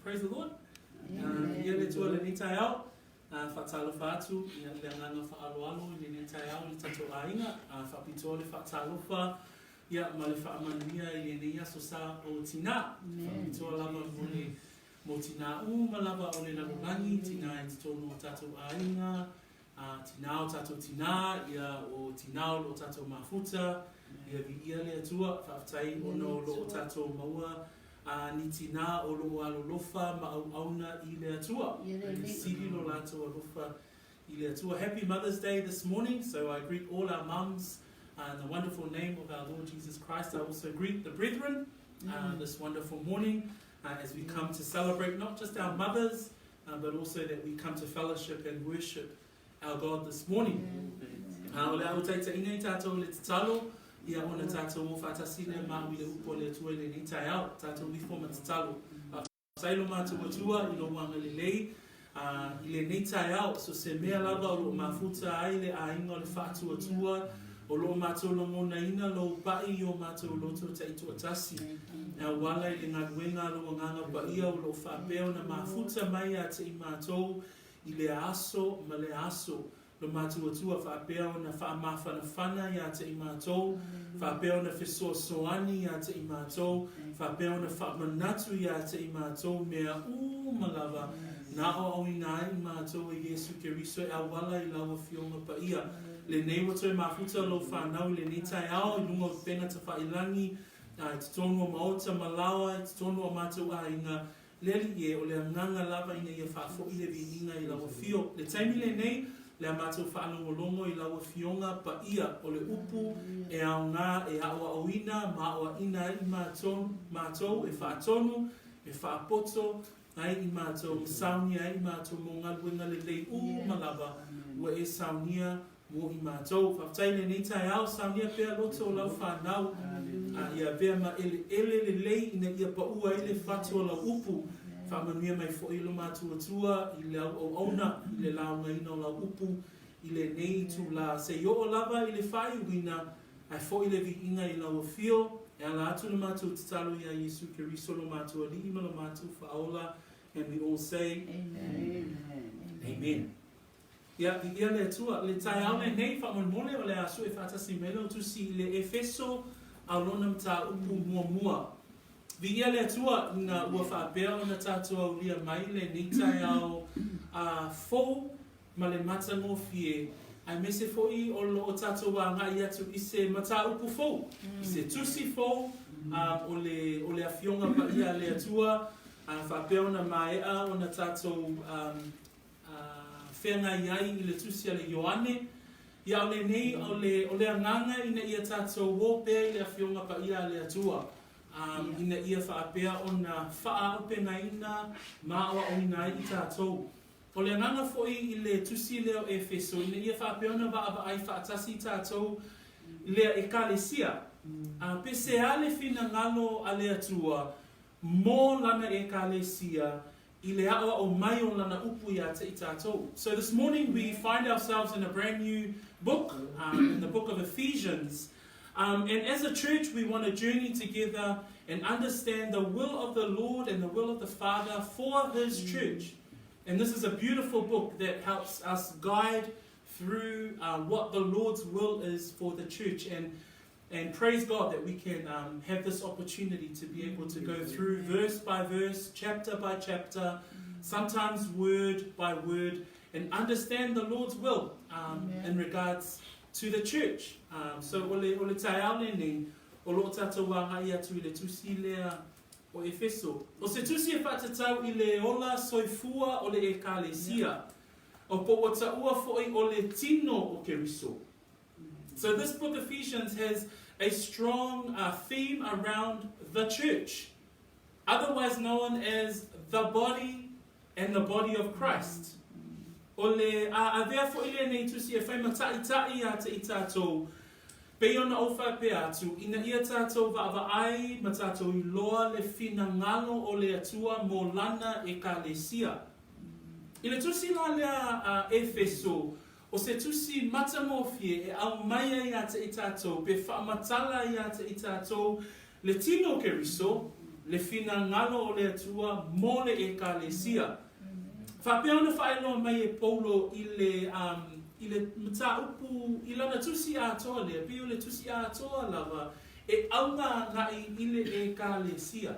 Praise the Lord. Viia le Atua i lenei taeao. Faatalofa atu i le agaga faaaloalo i lenei taeao i le tatou aiga. Faapitoa le faatalofa ia ma le faamanuia i lenei aso sa o Tinā. Faapitoa lava mo le mo tinā uma lava o le lalolagi, tinā i totonu o tatou aiga, tinā o tatou tinā, ia o tinā o lo o tatou mafuta, ia viia le Atua, faafetai ona o lo o tatou maua ni tinā o lo o alolofa ma auauna i le Atua. Sili lo latou alofa i le Atua. Happy Mother's Day this morning, so I greet all our mums in the wonderful name of our Lord Jesus Christ. I also greet the brethren this wonderful morning as we come to celebrate not just our mothers, but also that we come to fellowship and worship our God this morning. O le a utaitaʻina i tātou i le tatalo, ia ona tātou o faatasi lea ma au i le upu a le Atua i lenei taeao, tātou ifo ma tatalo. Faafetai lo matou Atua i lou agalelei i lenei taeao, so se mea lava o lo o mafuta ai le aiga o le faatuatua, o lo o matou lagonaina lou paʻi i o matou loto taitoatasi, e auala i le galuega a lou Agaga Paia o lo o faapea ona mafuta mai ia te i matou i lea aso ma lea aso. Lo matou Atua faapea ona faamafanafana ia te i matou, faapea ona fesoasoani ia te i matou, faapea ona faamanatu ia te i matou mea uma lava na aoaoina ai i matou e Iesu Keriso e auala i lau Afioga Paia. Lenei ua toe mafuta lou fanau i lenei taeao i luga o upega tafailagi, a i totonu o maota ma laoa, i totonu o matou aiga, Le Alii e, o le agaga lava ina ia faafoi le viiga i lau Afio. Le taimi lenei, le a matou faalogologo i lau Afioga paia o le upu e aoga e aoaoina ma aoaina ai i matou, matou e faatonu, e faapoto ai i matou, ma saunia ai i matou mo galuega lelei uma lava ua e saunia Mo i matou. Faafetai i lenei taeao, saunia pea loto o lau fanau, a ia avea ma eleele lelei ina ia paua ai le fatu o lau upu. Faamanuia mai foi lo matou Atua i lau auauna i le laugaina o lau upu i lenei itula, se i oo lava i le faaiuina, ae foi le viiga i lau afio, e ala atu le matou tatalo iā Iesu Keriso lo matou Alii ma lo matou Faaola, and we all say, Amen. Amen. Ia, viia le Atua. Le taeao lenei, faamolemole, o le a sue faatasi mai lau tusi i le Efeso a lona mataupu muamua. Viia le Atua ina ua faapea ona tatou aulia mai lenei taeao a fou ma le matagofie, aemaise foi o lo o tatou agai atu i se mataupu fou, i se tusi fou o le, o le Afioga Paia a le Atua, a faapea ona maea ona tatou feagai ai i le tusi a le Ioane, ia o lenei o le, o le agaga ina ia tatou o pea i le Afioga Paia a le Atua, ina ia faapea ona faaaupegaina ma aoaoina ai i tatou. O le agaga foi i le tusi lea o Efeso, ina ia faapea ona vaavaai faatasi i tatou lea Ekalesia, pe se a le finagalo a le Atua mo Lana Ekalesia i le aʻoaʻo mai o lana upu iā te i tātou. So this morning we find ourselves in a brand new book, in the book of Ephesians. And as a church we want to journey together and understand the will of the Lord and the will of the Father for His church. And this is a beautiful book that helps us guide through what the Lord's will is for the church. And And praise God that we can have this opportunity to be able to go through verse by verse, chapter by chapter, sometimes word by word, and understand the Lord's will in regards to the church. So o le, o le taeao lenei, o lo o tātou agai atu i le tusi lea o Efeso. O se tusi e faatatau i le ola soifua o le Ekalesia, o po ua taua foi o le tino o Keriso. So this book Ephesians has a strong theme around the church, otherwise known as the body and the body of Christ. O le a avea foi lenei tusi e whai mataʻitaʻi iā te i tātou, pei ona ou faapea atu, ina ia tātou vaavaai ma tātou iloa le finagalo o le Atua mo Lana Ekalesia. I le tusi la lea a Efeso, O se tusi matagofie e aumai ai ia te i tātou pe faamatala ia te i tātou le tino o Keriso, Le finagalo o le Atua mo le Ekalesia. Faapea ona faailoa mai e Paulo i le, um, i le mataupu i lana tusi atoa lea, pei o le tusi atoa lava e auga agai i le Ekalesia.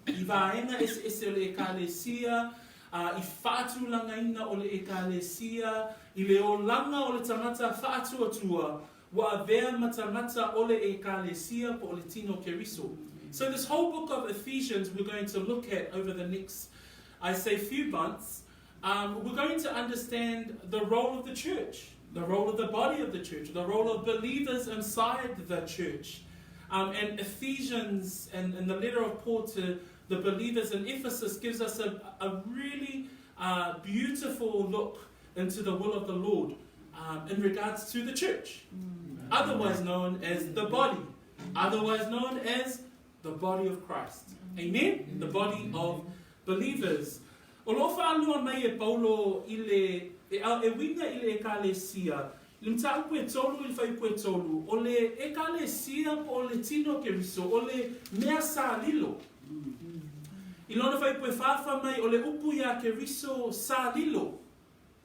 I vaega eseese o le Ekalesia, a i faatulagaina o le Ekalesia, i le olaga o le tagata faatuatua, ua avea ma tagata o le Ekalesia po o le tino o Keriso. So this whole book of Ephesians we're going to look at over the next, I say, few months. We're going to understand the role of the church, the role of the body of the church, the role of believers inside the church. And Ephesians and, and the letter of Paul to the believers in Ephesus gives us a, a really beautiful look into the will of the Lord in regards to the church, otherwise known as the body, otherwise known as the body of Christ. Amen? The body of believers. O lo o faalua mai e Paulo i le, e, e uiga i le Ekalesia, i le mataupu e tolu i le fuaiupu e tolu, o le Ekalesia po o le tino o Keriso, o le mea sa lilo. I lona fuaiupu e fa, fai mai, o le upu iā Keriso sa lilo.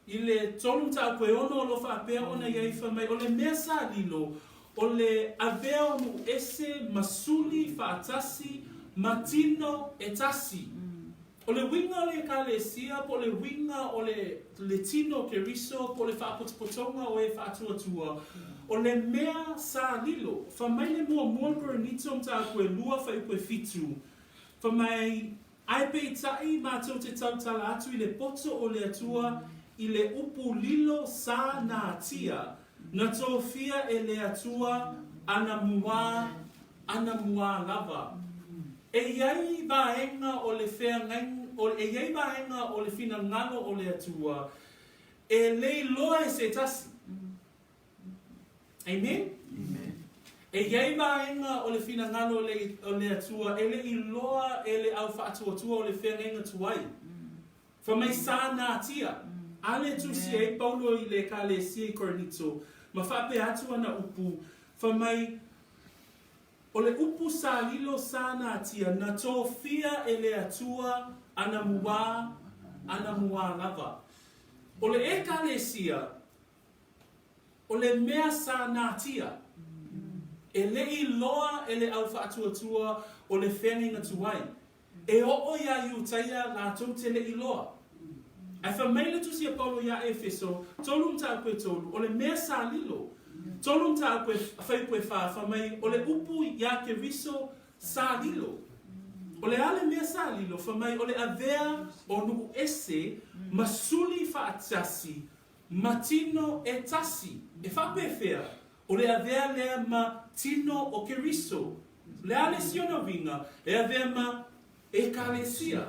I le tolu mataupu e ono o lo o faapea ona i ai fai mai, o le mea sa lilo, o le avea o nuu ese ma suli faatasi ma tino e tasi. O le uiga o le Ekalesia po o le uiga o le le tino o Keriso po o le faapotopotoga o e faatuatua, o le mea sa lilo. Fai mai le muamua o le Korinito mataupu e lua fuaiupu e fitu, fai mai, Ae peitai matou te tautala atu i le poto o le Atua i le upu lilo sa natia, na tofia e le Atua ana muā, ana muā lava. E i ai vaega o le feagaiga, e i ai vaega o le finagalo o le Atua e le iloa e se tasi. Amen? Amen. E i ai vaega o le finagalo o le, o le Atua e le i loa e le au faatuatua o le feagaiga tuai. Fai mai sa natia. A le tusi ai Paulo i le Ekalesia i Korinito, ma faapea atu ana upu, fai mai, O le upu sa lilo sa natia, na tofia e le Atua ana muā, ana muā lava. O le Ekalesia, O le mea sa natia, e le i loa e le au faatuatua o le feagaiga tuai, e oo iā Iutaia latou te le i loa. Ae fai mai le tusi a Paulo iā Efeso, tolu mataupu e tolu, o le mea sa lilo, tolu mataupu e, fuaiupu e fa, fai mai, o le upu iā Keriso sa lilo. O le a le mea sa lilo, fai mai, o le avea o nuu ese ma suli faatasi Ma tino e tasi, e faapefea, o le avea lea ma tino o Keriso. Le a le si ona uiga, e avea ma Ekalesia,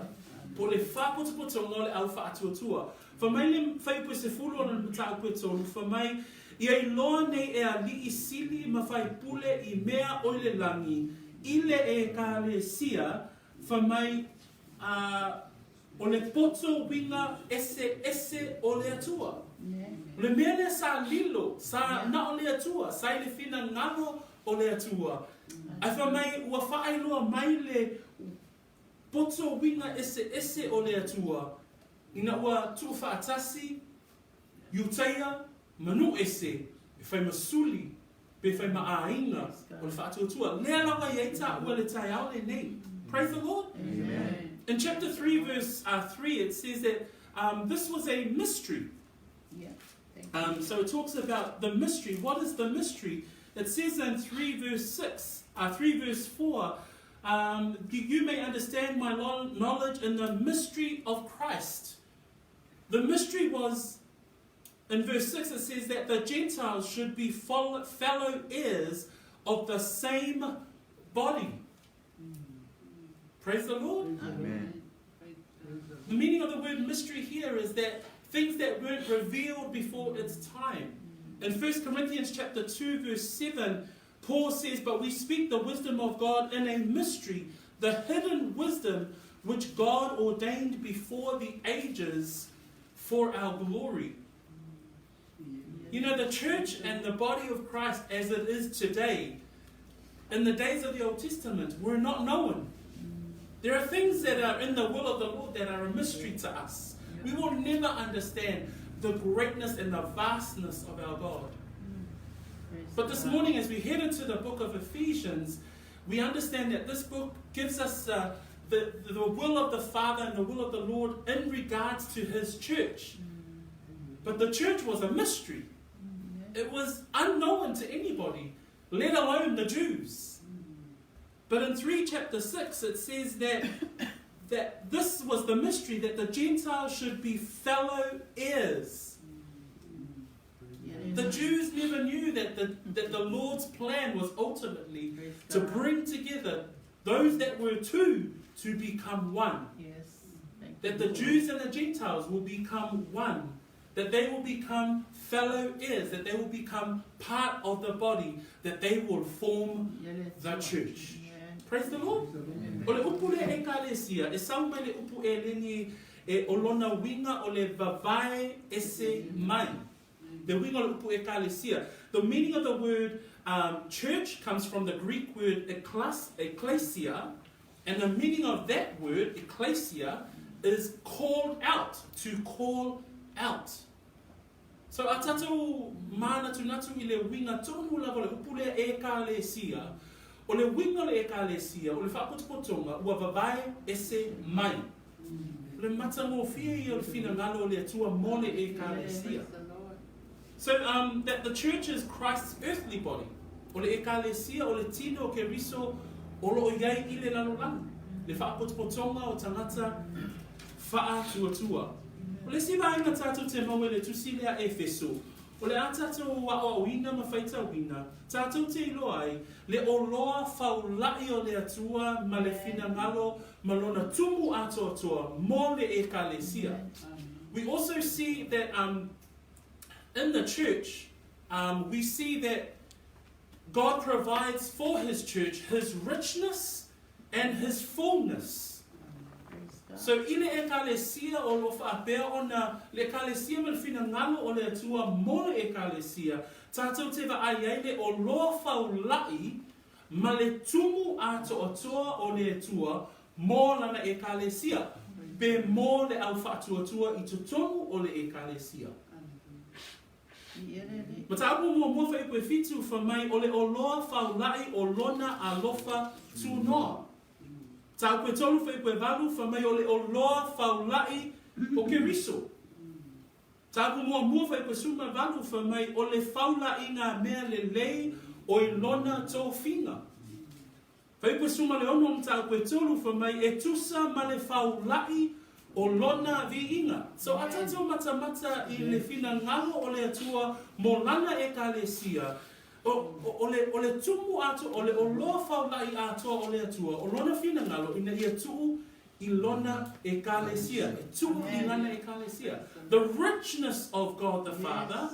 po o le faapotopotoga o le au faatuatua. Fai mai le fuaiupu e sefulu ona le mataupu e tolu, fai mai, Ia iloa nei e alii sili ma faipule i mea o i le lagi, i le Ekalesia, fai mai, a, O le poto uiga eseese o le Atua. O le mea lea sa lilo, sa na o le Atua, sa i le finagalo o le Atua. Ae fai mai ua faailoa mai le poto uiga eseese o le Atua ina ua tuufaatasi Iutaia ma nuu ese e fai ma suli pe fai ma aiga o le faatuatua. Lea lava e i ai taua i le taeao lenei. Praise the Lord. Amen. In chapter 3 verse 3 it says that this was a mystery. Yeah. So it talks about the mystery. What is the mystery? It says in 3 verse 6, 3 verse 4, you may understand my knowledge in the mystery of Christ. The mystery was, in verse 6, it says that the Gentiles should be fellow heirs of the same body. Praise the Lord. Amen. The meaning of the word mystery here is that things that weren't revealed before its time. In 1 Corinthians chapter 2, verse 7, Paul says, But we speak the wisdom of God in a mystery, the hidden wisdom which God ordained before the ages for our glory. You know, the church and the body of Christ as it is today, in the days of the Old Testament, were not known. There are things that are in the will of the Lord that are a mystery to us. We will never understand the greatness and the vastness of our God. But this morning, as we head into the book of Ephesians, we understand that this book gives us uh, the, the will of the Father and the will of the Lord in regards to His church. But the church was a mystery. It was unknown to anybody, let alone the Jews. But in 3 chapter 6, it says that, that this was the mystery, that the Gentiles should be fellow heirs. The Jews never knew that the, that the Lord's plan was ultimately to bring together those that were two to become one. Yes. That the Jews and the Gentiles will become one. That they will become fellow heirs. That they will become part of the body. That they will form the church. Praise the Lord. O le upu le ekalesia, e sau mai le upu eleni e o lona winga o le vavae ese mai. The winga o le upu ekalesia. The meaning of the word um, church comes from the Greek word eklas, ekklesia, and the meaning of that word, ekklesia, is called out, to call out. So a tatou mānatunatu i le winga tonu lava o le upu lea ekalesia, o le winga o le ekalesia, o le faapotopotoga, ua vavae ese mai. O le matagofie ia o le finagalo o le Atua mo le ekalesia. So um, that the church is Christ's earthly body. O le ekalesia o le tino o Keriso o loo iai i le lalolagi. Le faapotopotoga o tagata faatuatua. O le isi vaega tatou te maua i le tusi lea Efeso, o le a tatou aoaoina ma faitauina, tatou te iloa ai le oloa faula'i o le Atua ma le finagalo ma lona tumu atoatoa mo le ekalesia. We also see that um, in the church, um, we see that God provides for his church his richness and his fullness. So i le ekalesia o lo faapea ona le ekalesia ma le finagalo o le Atua mo le ekalesia, tatou te vaai ai le oloa faula'i ma le tumu atoatoa o le Atua mo lana ekalesia, pe mo le au faatuatua i totonu o le ekalesia. Mataupu muamua fuaiupu e fitu, Fai mai o le oloa faula'i o lona alofa tunoa. Mataupu e tolu fuaiupu e valu, Fai mai o le oloa faula'i o Keriso. Mataupu muamua fuaiupu e 18, Fai mai o le faula'iga mea lelei o i lona tofiga. Fuaiupu e 16 mataupu e tolu, fai mai e tusa ma le faula'i o lona viiga. So a tatou matamata i le finagalo o le Atua mo lana ekalesia, o, o, le, o le tumu atoa, o le oloa faula'i atoa o le Atua, o lona finagalo ina ia tuu i lona ekalesia, e tuu i lana ekalesia. The richness of God the Father,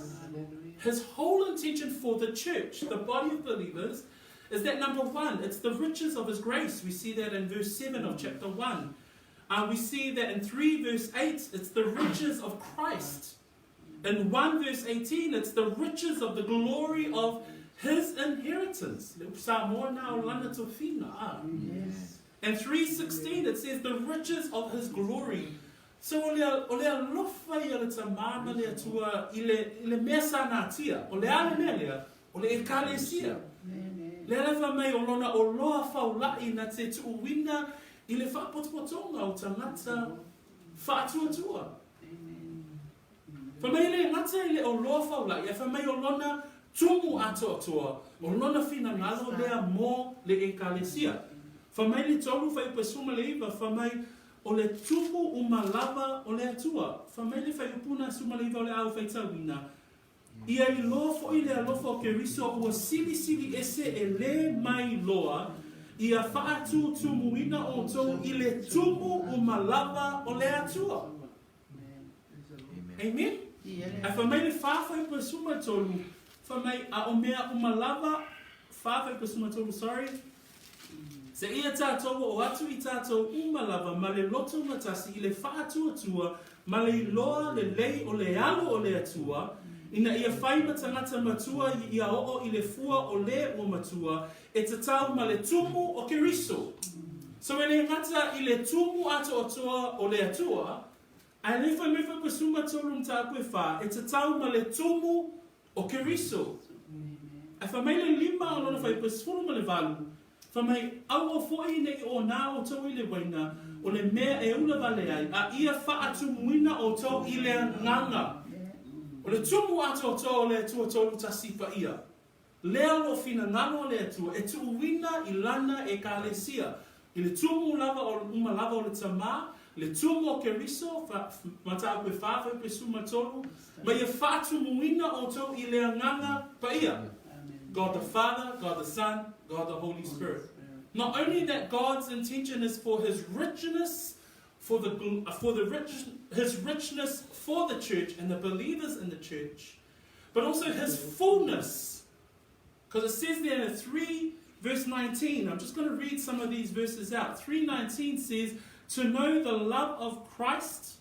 His whole intention for the church, the body of believers, is that number one, it's the riches of His grace. We see that in verse 7 of chapter 1. Uh, we see that in 3 verse 8, it's the riches of Christ. In 1 verse 18, it's the riches of the glory of His inheritance. Yes. And 3.16, it says the riches of His glory. So o le, o le alofa ia le tamā ma le Atua i le, i le mea sa natia. O le a le mea lea, o le ekalesia. Lea la fai mai o lona oloa faula'i na te tuuina i le faapotopotoga o tagata faatuatua. Fai mai e le gata i le oloa faula'i, ae fai mai o lona tumu atoatoa, o lona finagalo lea mo le ekalesia. Fai mai le tolu fuaiupu e 19, fai mai o le tumu uma lava o le Atua. Fai mai le fuaiupu na 19 o le a ou faitauina, Ia iloa foi le alofa o Keriso ua silisili ese e lē mai loa, ia faatutumuina outou i le tumu uma lava o le Atua. Amen. Ae fai mai le fa fuaiupu e 13, fai mai a o mea uma lava, fa fuaiupu e 13, sorry, Seia tatou oo atu i tatou uma lava ma le loto gatasi i le faatuatua ma le iloa lelei o le alo o le Atua, ina ia fai ma tagata matua ia oo i le fua o le ua matua e tatau ma le tumu o Keriso. So e le gata i le tumu atoatoa o le Atua, ae le fai mai fai 13 mataupu e fa, e tatau ma le tumu o Keriso. Ae fai mai le lima o lona fuaiupu e 18, fai mai, Aua foi ne i onā outou i le uaina o le mea e ula vale ai, a ia faatumuina outou i le agaga. O le tumu atoatoa o le Atua Tolutasi Paia. Lea o lo o finagalo a le Atua e tuuina i Lana Ekalesia, i le tumu lava o uma lava o le Tamā, le tumu o Keriso, mataupu e fa, fuaiupu e 13, ma ia faatumuina outou i le Agaga Paia. God the Father, God the Son, God the Holy Spirit. Not only that God's intention is for His richness for the, for the rich, His richness for the church and the believers in the church, but also His fullness. Because it says there in 3 verse 19, I'm just going to read some of these verses out. 3:19 says, "To know the love of Christ,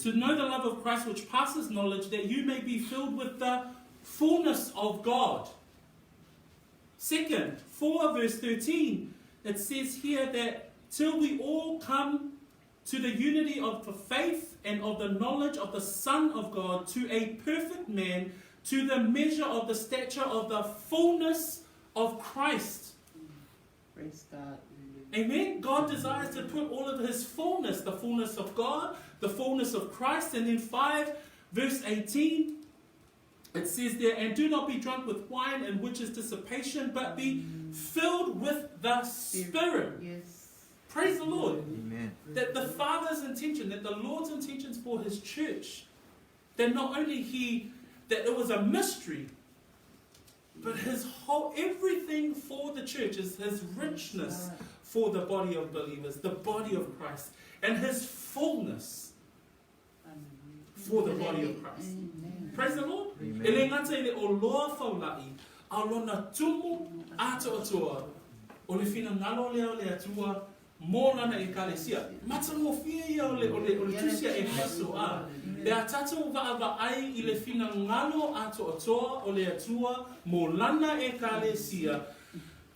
to know the love of Christ which passes knowledge, that you may be filled with the fullness of God." Second, 4 verse 13, it says here that till we all come to the unity of the faith and of the knowledge of the Son of God, to a perfect man, to the measure of the stature of the fullness of Christ. Praise God. Amen. God desires to put all of his fullness, the fullness of God, the fullness of Christ. And then 5 verse 18, it says there, and do not be drunk with wine, in which is dissipation, but be filled with the Spirit. Yes. Praise the Lord. Amen. That the Father's intention, that the Lord's intentions for his church, that not only he, that it was a mystery, but his whole, everything for the church is his richness for the body of believers, the body of Christ, and his fullness for the body of Christ. Amen. Praise the Lord. Amen. E le gata i le oloa faula'i, a o lona tumu atoatoa o le finagalo lea o le Atua mo Lana Ekalesia. Matagofie ia o le, o le, o le tusi a Efeso, a. Pe a tatou vaavaai i le finagalo atoatoa o le Atua mo Lana Ekalesia,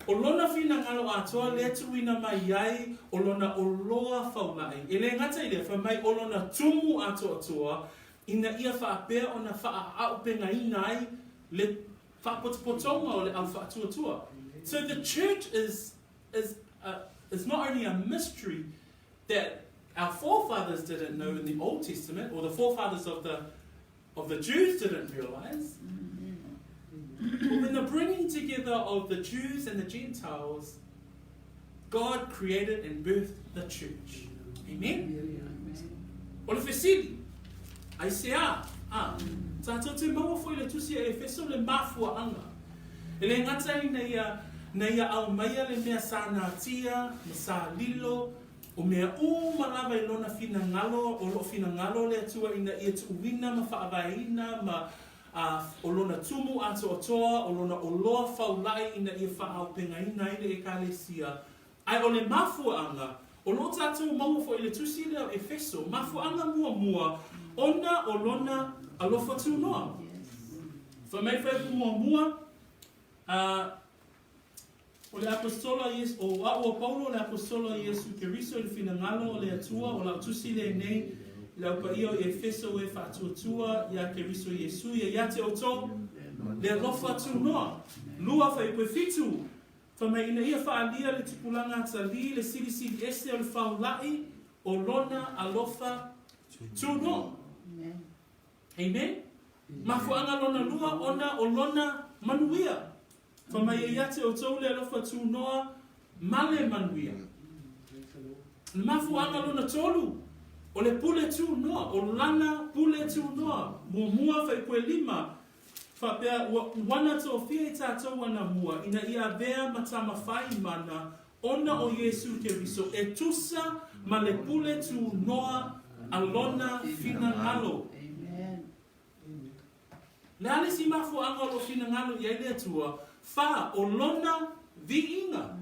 o Lona finagalo atoa lea tuuina mai ai o Lona oloa faula'i. E le gata i lea, fai mai o Lona tumu atoatoa ina ia faapea ona faaaupegaina ai le faapotopotoga o le au faatuatua. So the church is, is, is not only a mystery that our forefathers didn't know in the Old Testament, or the forefathers of the, of the Jews didn't realize, but when the bringing together of the Jews and the Gentiles, God created and birthed the church. Amen? O le fesili, aisea? A, tatou te maua foi i le tusi a Efeso le mafuaaga. E le gata ina ia, na ia aumaia le mea sa natia ma sa lilo, o mea uma lava i lona finagalo, o loo finagalo le Atua ina ia tuuina ma faavaeina ma, a, o lona tumu atoatoa, o lona oloa faula'i ina ia faaaupegaina ai le Ekalesia. Ae o le mafuaaga, o loo tatou maua foi i le tusi lea o Efeso, mafuaaga muamua, ona o lona alofa tunoa. Fai mai fuaiupu muamua, a, o le Aposetolo a Iesu, o a'u o Paulo o le Aposetolo a Iesu Keriso i le finagalo o le Atua, o la'u tusi lenei i le au paia o Efeso e faatuatua iā Keriso Iesu ia ia te outou le alofa tunoa. Lua fuaiupu e fitu, fai mai ina ia faaalia le tupulaga atalii le silisili ese o le faula'i o lona alofa tunoa. Amen. Mafuaaga lona lua ona o lona manuia. Fai mai e ia te outou le alofa tunoa ma le manuia. O le mafuaaga lona tolu, o le pule tunoa, o lana pule tunoa. Muamua fuaiupu e lima, faapea, ua ua na tofia i tatou anamua ina ia avea ma tama fai mana ona o Iesu Keriso e tusa ma le pule tunoa a lona finagalo. Le a le isi mafuaaga o loo finagalo i ai le Atua? Fa, o lona viiga.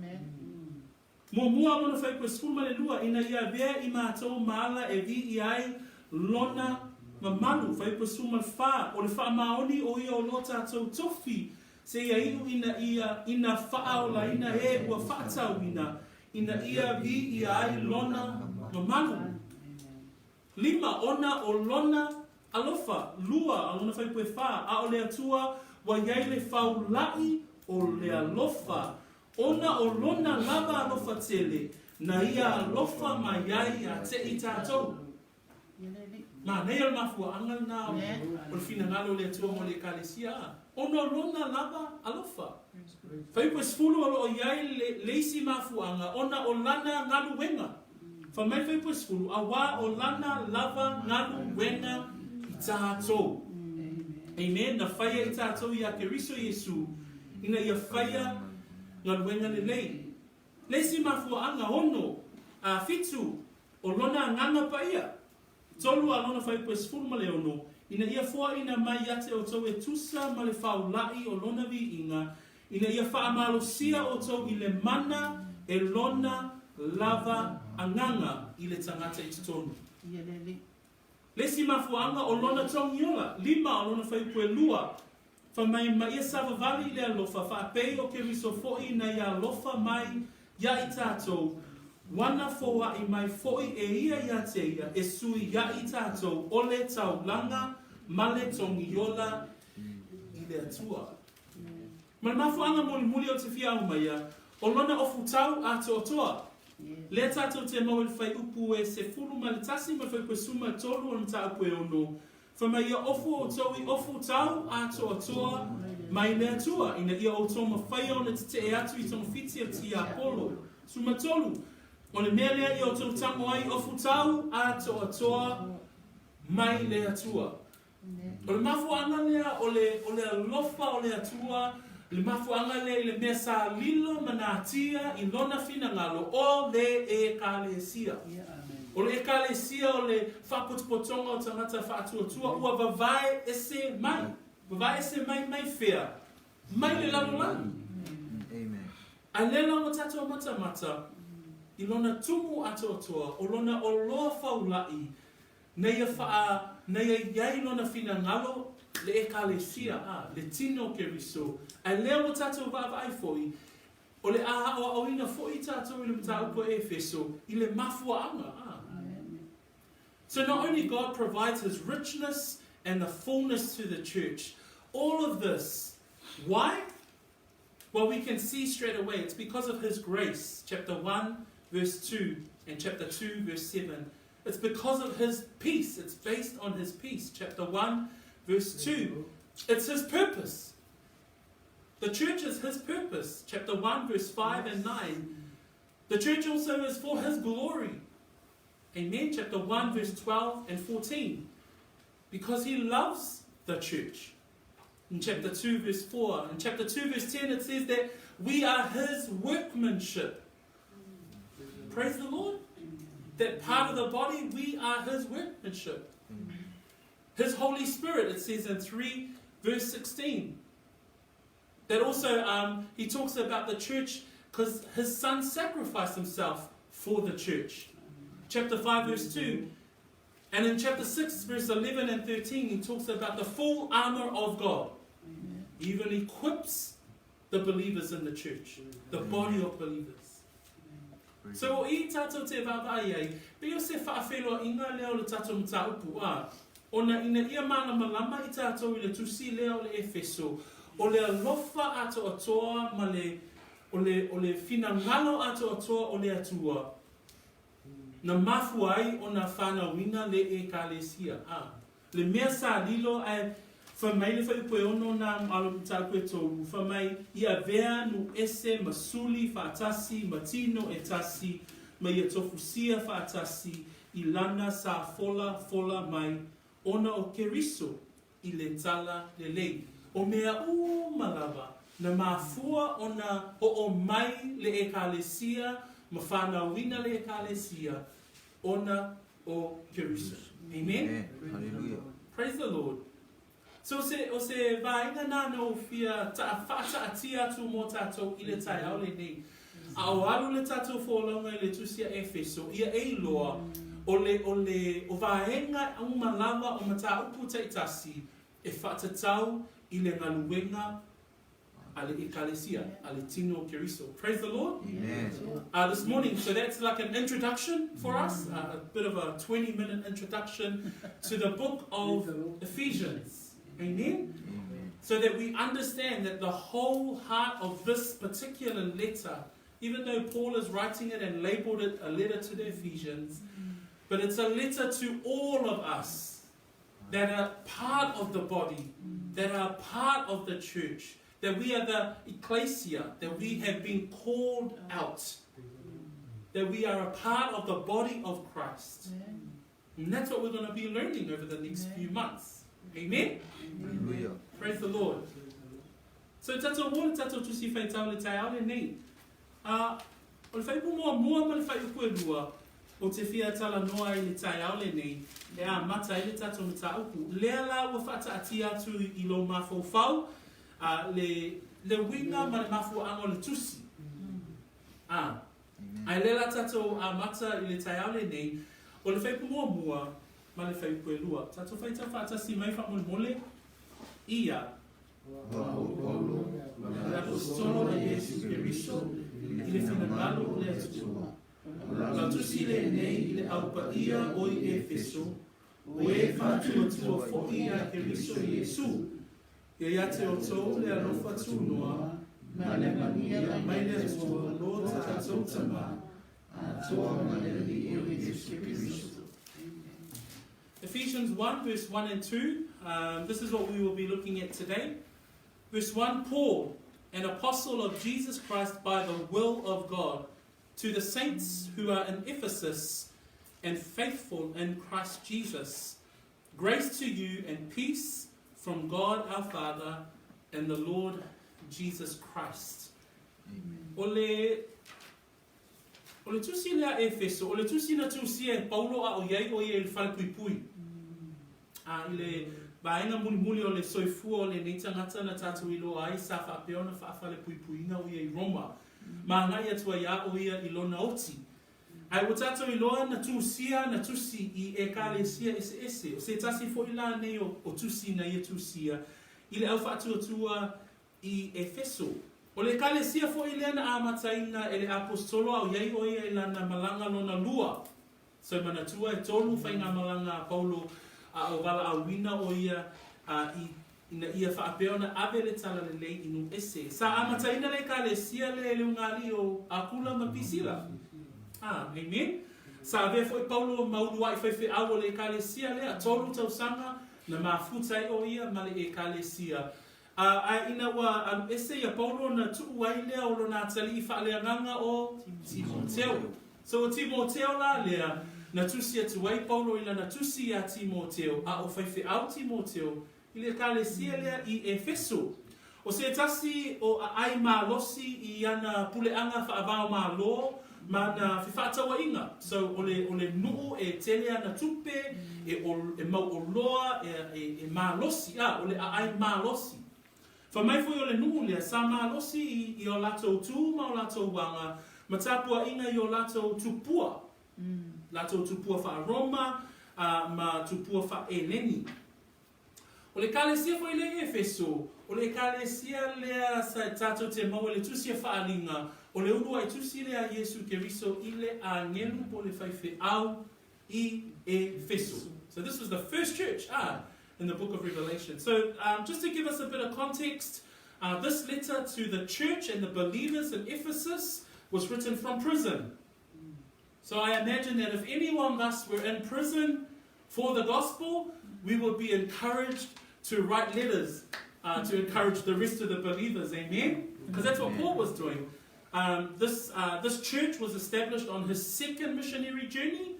Muamua lona fuaiupu e 12, ina ia avea i matou ma ala e viia ai lona mamalu. Fuaiupu e 14, o le faamaoni o ia o lo tatou tofi. Seia iʻu ina ia ina faaolaina e ua faatauina, ina ia viia ai lona mamalu. Lima, ona o lona alofa. Lua, a lona fuaiupu e fa, a o le Atua ua iai le faulaʻi o le alofa, ona o lona lava alofa tele, na ia alofa mai ai ia te i tatou. Manaia le mafuaaga lena o le finagalo o le Atua mo le Ekalesia, a, ona o Lona lava alofa. Fuaiupu e 10 o lo o i ai le isi mafuaaga ona o Lana galuega. Fai mai le fuaiupu e 10, auā o Lana lava galuega i tatou. Amen. Na faia i tatou iā Keriso Iesu ina ia faia galuega lelei. Le isi mafuaaga ono, a, fitu, O lona agaga paia. Tolu a lona fuaiupu e 16, ina ia foaina mai ia te outou e tusa ma le faulaʻi o lona viiga, ina ia faamalosia outou i le mana e lona lava agaga i le tagata i totonu. Le isi mafuaaga o lona togiola, lima o lona fuaiupu e lua, fai mai ma ia savavali i le alofa faapei o Keriso foʻi ina ia alofa mai iā i tatou, ua na foaʻi mai foʻi e ia iā te ia e sui iā i tatou o le taulaga ma le togiola i le Atua. Ma le mafuaaga mulimuli o te fia aumaia, o lona ofutau atoatoa. Lea tatou te maua i le fuaiupu e 11 ma le fuaiupu e 13 o le mataupu e ono, Fai mai ia ofu outou i ofutau atoatoa mai le Atua, ina ia outou mafaia ona tetee atu i togafiti o le tiapolo. 13, O le mea lea ia outou tago ai i ofutau atoatoa mai le Atua. O le mafuaaga lea o le, o le alofa o le Atua, le mafuaaga lea i le mea sa lilo ma natia i Lona finagalo, o le Ekalesia. O le Ekalesia o le faapotopotoga o tagata faatuatua ua vavae ese mai. Vavae ese mai mai fea? Mai le lalolagi. A lea la ua tatou matamata i lona tumu atoatoa, o lona oloa faulaʻi Na ia faa, na ia i ai lona finagalo le Ekalesia, a, le tino o Keriso, a lea ua tatou vaavaai foi, o le a aoaoina foi tatou i le mataupu a Efeso i le mafuaaga, a. So not only God provides His richness and the fullness to the church, all of this, why? Well, we can see straight away it's because of His grace, chapter 1, verse 2, and chapter 2, verse 7. It's because of His peace. It's based on His peace, chapter 1, verse 2. It's His purpose. The church is His purpose, chapter 1, verse 5 and 9. The church also is for His glory. Amen. Chapter 1, verse 12 and 14. Because He loves the church. In chapter 2, verse 4. In chapter 2, verse 10, it says that we are His workmanship. Praise the Lord. That part of the body, we are His workmanship. His Holy Spirit, it says in 3, verse 16. That also, he talks about the church because his son sacrificed himself for the church. Chapter 5, verse 2. And in chapter 6, verse 11 and 13, he talks about the full armor of God. He even equips the believers in the church, the body of believers. So o i tatou te vaavaai ai, pei o se faafeiloaiga lea o le tatou mataupu, a, ona ina ia malamalama i tatou i le tusi lea o le Efeso, o le alofa atoatoa ma le, o le, o le finagalo atoatoa o le Atua, Na mafua ai ona fanauina le Ekalesia, a. Le mea sa lilo ae fai mai le fuaiupu e ono na alo mataupu e tolu, fai mai i avea nu ese ma suli faatasi ma tino e tasi ma ia tofusia faatasi i lana sa fola fola mai ona o Keriso i le tala lelei. O mea uma lava na mafua ona oo mai le Ekalesia ma fanauina le Ekalesia ona o Keriso. Amen? Hallelujah. Praise the Lord. So se, o se vaega na na ou fia taa, faataatia atu mo tatou i le taeao lenei. A o alu le tatou folauga i le tusi a Efeso, ia e iloa, o le, o le, o vaega uma lava o mataupu taitasi e faatatau i le galuega a le Ekalesia, a le Tino o Keriso. Praise the Lord. Amen. This morning, so that's like an introduction for us, a bit of a 20 minute introduction to the book of Ephesians. Amen? Amen. So that we understand that the whole heart of this particular letter, even though Paul is writing it and labeled it a letter to the Ephesians, but it's a letter to all of us that are part of the body, that are part of the church, that we are the ecclesia, that we have been called out, that we are a part of the body of Christ. And that's what we're going to be learning over the next few months. Amen? Hallelujah. Praise the Lord. So tatou o le tatou tusi faitau le taeao lenei. A, o le faaiupu muamua ma le faaiupu e lua, ou te fia talanoa ai i le taeao lenei, e amata ai le tatou mataupu. Lea la ua faataatia atu i lou mafaufau, a, le, le uiga ma le mafuaaga o le tusi. A, ae lea la tatou amata i le taeao lenei, o le faaiupu muamua ma le faaiupu e lua. Tatou faitau faatasi mai faamolemole, ia. O Paulo, Le Aposetolo a Iesu Keriso, i le finagalo o le Atua. O lau tusi lenei i le Au Paia o i Efeso, o e faatuatua foi ia Keriso Iesu, ia ia te outou le alofa tunoa ma le manuia mai le Atua lo tatou Tama, atoa ma le Alii o Iesu Keriso. Ephesians 1, verse 1 and 2. This is what we will be looking at today. Verse 1 Paul, an apostle of Jesus Christ by the will of God, to the saints who are in Ephesus and faithful in Christ Jesus, grace to you and peace from God our Father and the Lord Jesus Christ. Amen. O le, o le tusi lea Efeso, o le tusi na tusia e Paulo a o iai o ia i le falepuipui. A i le vaega mulimuli o le soifua o lenei tagata na tatou iloa ai sa faapea ona faafalepuipuiina o ia i Roma, ma agai atu ai a o ia i lona oti. Ae ua tatou iloa na tusia ana tusi i Ekalesia eseese, o se tasi foi la nei o, o tusi na ia tusia i le au faatuatua i Efeso. O le Ekalesia foi lea na amataina e le Aposetolo a o i ai o ia i lana malaga lona lua. So manatua e tolu faigamalaga a Paulo a o valaauina o ia a i ina ia faapea ona ave le talalelei i nuu ese. Sa amataina le Ekalesia lea e le ugāliʻi o Akula ma Pisila. A, amen. Sa avea foi Paulo ma uluaʻi faifeau o le Ekalesia lea, 3 tausaga na mafuta ai o ia ma le Ekalesia. A, ae ina ua alu ese ia Paulo na tuu ai lea o lona atalii faaleagaga o Timoteo. So o Timoteo la lea, na tusi atu ai Paulo i lana tusi iā Timoteo, a o faifeau Timoteo i le Ekalesia lea i Efeso. O se tasi o aai malosi i ana puleaga faava-o-Malo ma ana fefaatauaiga. So o le, o le nuu e tele ana tupe, e, o, e mauoloa, e, e, e malosi, a, o le aai malosi. Fai mai foi o le nuu lea, sa malosi i, i o latou tu ma o latou aga, ma tapuaiga i o latou tupua. Latou tupua faa-Roma, ma tupua faa-Eleni. O le Ekalesia foi lea i Efeso, o le Ekalesia lea sa tatou te maua i le tusi a Faaaliga, o le uluai tusi lea a Iesu Keriso i le agelu po o le faifeau i Efeso. So this was the first church in the book of Revelation. So just to give us a bit of context, this letter to the church and the believers in Ephesus was written from prison. So I imagine that if any one of us were in prison for the gospel, we would be encouraged to write letters to encourage the rest of the believers. Amen? Because that's what Paul was doing. This church was established on his second missionary journey.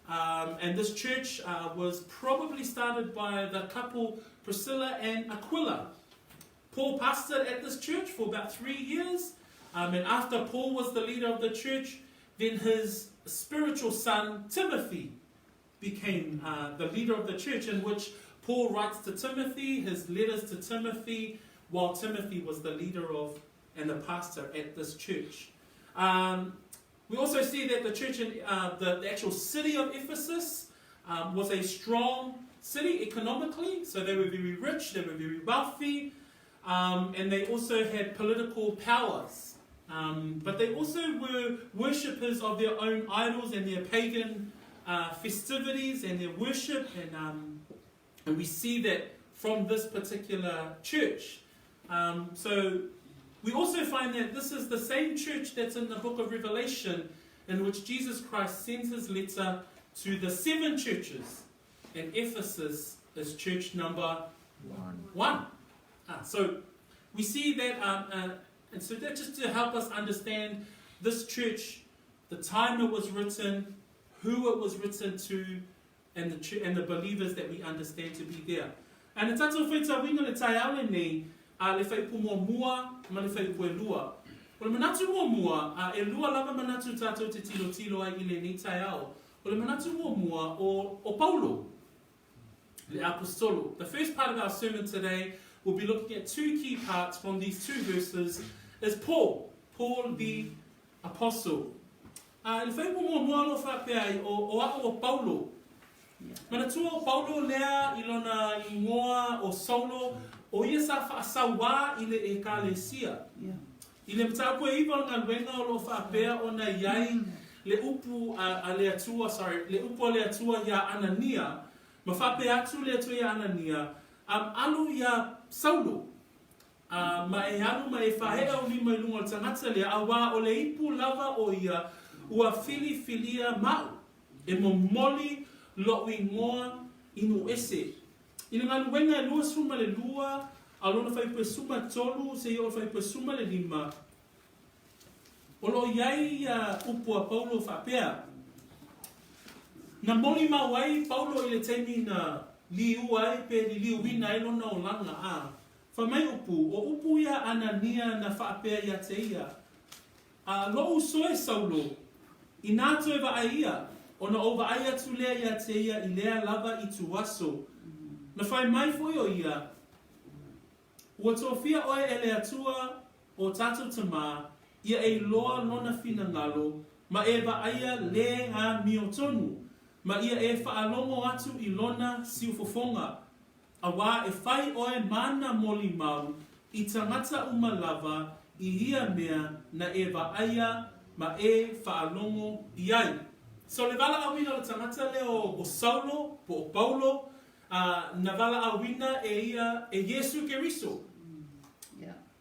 And this church was probably started by the couple Priscilla and Aquila. Paul pastored at this church for about 3 years. And after Paul was the leader of the church, then his spiritual son Timothy became the leader of the church, in which Paul writes to Timothy, his letters to Timothy, while Timothy was the leader of and the pastor at this church. We also see that the church in the actual city of Ephesus was a strong city economically, so they were very rich, they were very wealthy. Um, and they also had political powers. Um, but they also were worshippers of their own idols and their pagan uh, festivities and their worship. And, um, and we see that from this particular church. Um, so we also find that this is the same church that's in the book of Revelation, in which Jesus Christ sends his letter to the seven churches. And Ephesus is church number one. one. Ah, so we see that, um, uh, and so that just to help us understand this church, the time it was written, who it was written to, and the, ch- and the believers that we understand to be there. And le tatou faitauina le taeao lenei, a le faaiupu muamua ma le faaiupu e lua. O le manatu muamua, a e lua lava manatu tatou te tilotilo ai i lenei taeao. O le manatu muamua o, o Paulo, le aposetolo. The first part of our sermon today will be looking at two key parts from these two verses is Paul, Paul the apostle. A i le faaiupu muamua o lo o faapea ai, o, o a'u o Paulo. Manatua o Paulo lea i lona igoa o Saulo, o ia sa faasauā i le Ekalesia. I le mataupu e iva o le galuega o lo o faapea ona i ai le upu a, a le Atua, sorry, le upu a le Atua iā Anania, ma faapea atu le Atua iā Anania, um, alu iā Saulo, a, ma e alu ma e faaee ou lima i luga o le tagata lea, auā o le ipu lava o ia ua filifilia maʻu, e momoli loʻu igoa i nuu ese. I le galuega e 22 a lona faaiupu e 13 seia oo i le faaiupu e 15, o lo o i ai ia upu a Paulo faapea, Na molimau ai Paulo i le taimi na liua ai pe liliuina ai lona olaga, a, fai mai upu, o upu ia Anania na faapea ia te ia, A loʻu uso e Saulo, inā toe vaai ia, ona ou vaai atu lea iā te ia i lea lava ituaso. Na fai mai foi ʻo ia, Ua tofia ʻoe e le Atua o tātou tamā, ia e iloa lona finagalo, ma e vaaia le amiotonu, ma ia e faalogo atu i lona siufofoga, auā e fai ʻoe ma nā molimau i tagata uma lava i ia mea na e vaaia ma e faalogo i ai. So le valaauina o le tagata lea o Saulo po o Paulo, a na valaauina e ia e Iesu Keriso.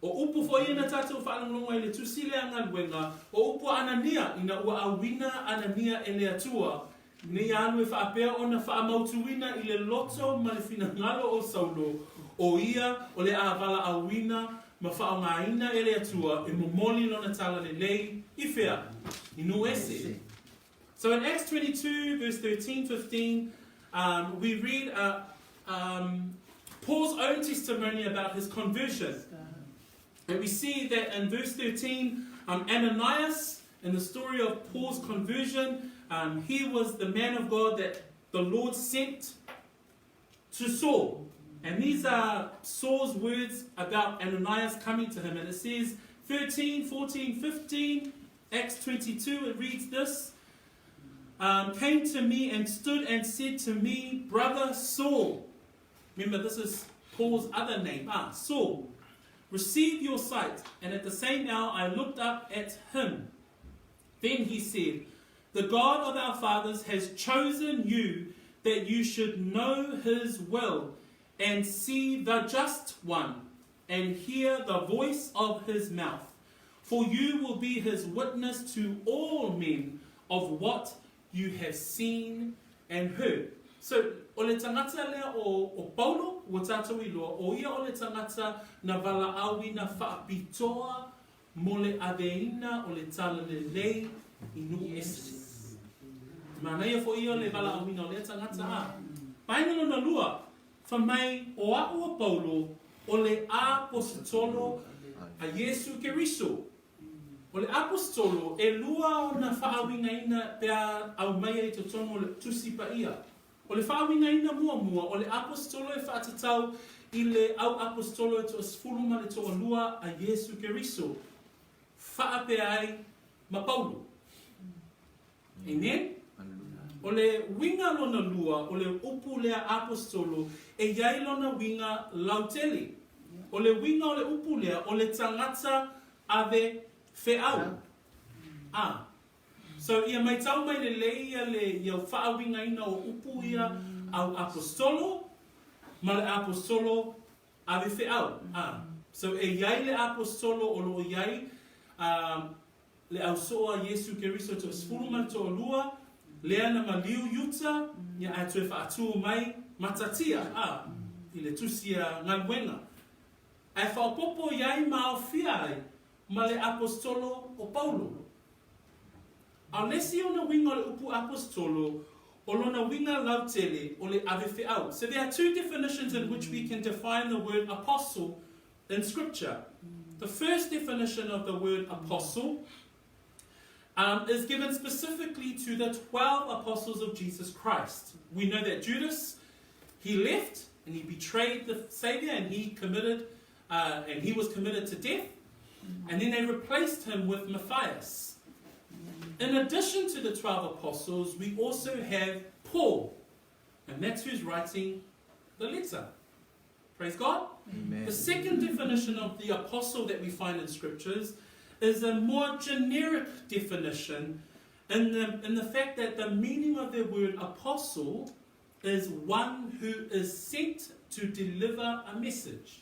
O upu foi ia na tatou faalogologo ai i le tusi lea galuega, o upu a Anania ina ua auina Anania e le Atua, nei alu e faapea ona faamautuina i le loto ma le finagalo o Saulo, o ia o le a valaauina ma faaaogaina e le Atua e momoli lona talalelei i fea? I nuu ese. So in Acts 22 verse 13, 15, um, we read uh, um, Paul's own testimony about his conversion. And we see that in verse 13, um, Ananias, in the story of Paul's conversion, um, he was the man of God that the Lord sent to Saul. And these are Saul's words about Ananias coming to him. And it says 13, 14, 15, Acts 22, it reads this um, Came to me and stood and said to me, Brother Saul. Remember, this is Paul's other name. Ah, Saul. Receive your sight. And at the same hour I looked up at him. Then he said, The God of our fathers has chosen you that you should know his will and see the just one and hear the voice of his mouth. For you will be his witness to all men of what you have seen and heard. So, o le tagata lea o, o Paulo, ua tatou iloa, o ia o le tagata na valaauina faapitoa mo le aveina o le talalelei i nuu ese. Manaia foi ia o le valaauina o lea tagata a. Paena lona lua, fai mai o a'u o Paulo o le aposetolo a Iesu Keriso. O le aposetolo, e lua ona faauigaina pe a aumaia i totonu o le Tusi Paia. O le faauigaina muamua, o le aposetolo e faatatau i le au aposetolo e toasefulu ma le toalua a Iesu Keriso, faapea ai ma Paulo. Amen? O le uiga lona lua, o le upu lea aposetolo, e i ai lona uiga lautele. O le uiga o le upu lea, o le tagata ave feau. A. So ia maitau mai lelei ia le ia faauigaina o upu ia au apositolo ma le apositolo ave feau. A. So e i ai le apositolo o lo o i ai a le au soo a Iesu Keriso toasefulu ma le toalua, lea na maliu i uta, ia ae toe faatu mai matatia, a, i le tusi a galuega. Ae faaopoopo i ai ma aofia ai ma le apositolo o Paulo. A o le isi ona uiga o le upu apositolo, o lona uiga lautele o le ave feau. So there are two definitions in which we can define the word apostle in scripture. The first definition of the word apostle um, is given specifically to the 12 apostles of Jesus Christ. We know that Judas, he left and he betrayed the Savior and he committed uh, and he was committed to death. And then they replaced him with Matthias. In addition to the 12 apostles, we also have Paul. And that's who's writing the letter. Praise God. Amen. The second definition of the apostle that we find in scriptures is a more generic definition in the, in the fact that the meaning of the word apostle is one who is sent to deliver a message.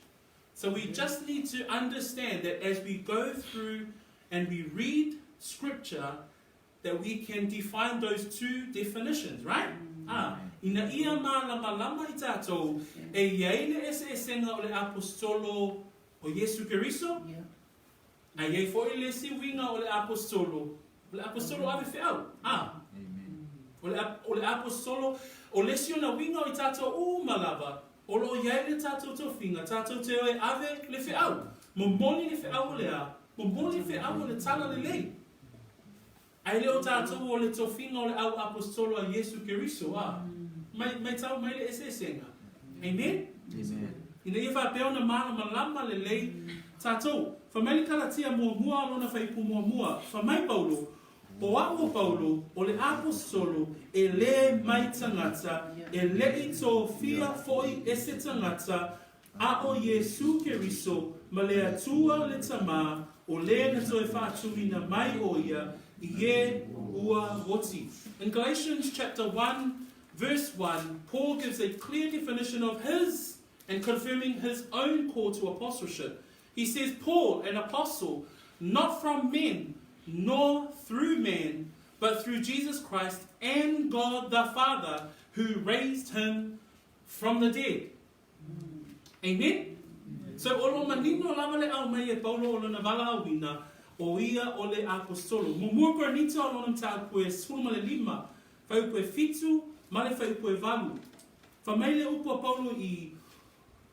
So we just need to understand that as we go through and we read scripture, that we can define those two definitions, right? Ah, ina ia mālamalama i tātou, e i ai le eseesega o le apositolo o Iesu Keriso, a i ai foi le isi uiga o le apositolo, o le apositolo ave feau. Ah, o le, o le apositolo, o le isi ona uiga o i tātou uma lava, o lo o i ai le tātou tofiga, tātou te o e ave le feau. Momoli le feau o le a? Momoli le feau o le talalelei. Ae le o tātou o le tofiga o le au apositolo a Iesu Keriso, a, mai, maitau mai le eseesega. Amen? Amen. Ina ia faapea ona malamalama lelei tātou. Fai mai le Kalatia muamua o lona fuaiupu muamua, fai mai Paulo, O a'u o Paulo, o le apositolo, e lē mai tagata, e leʻi tofia foʻi e se tagata, A ʻo Iesū Keriso ma le Atua le Tamā, ʻo lē na toe faatuina mai ʻo ia i ē ua oti. In Galatians chapter 1 verse 1, Paul gives a clear definition of his and confirming his own call to apostleship. He says, Paul, an apostle, not from men, nor through man, but through Jesus Christ and God the Father, who raised him from the dead. Amen? So, o lo o manino lava le aumai e Paulo o lona valaauina, o ia o le Apositolo. Muamua Korinito o lona mataupu e 15, fuaiupu e fitu, ma le fuaiupu e valu. Fai mai le upu a Paulo i,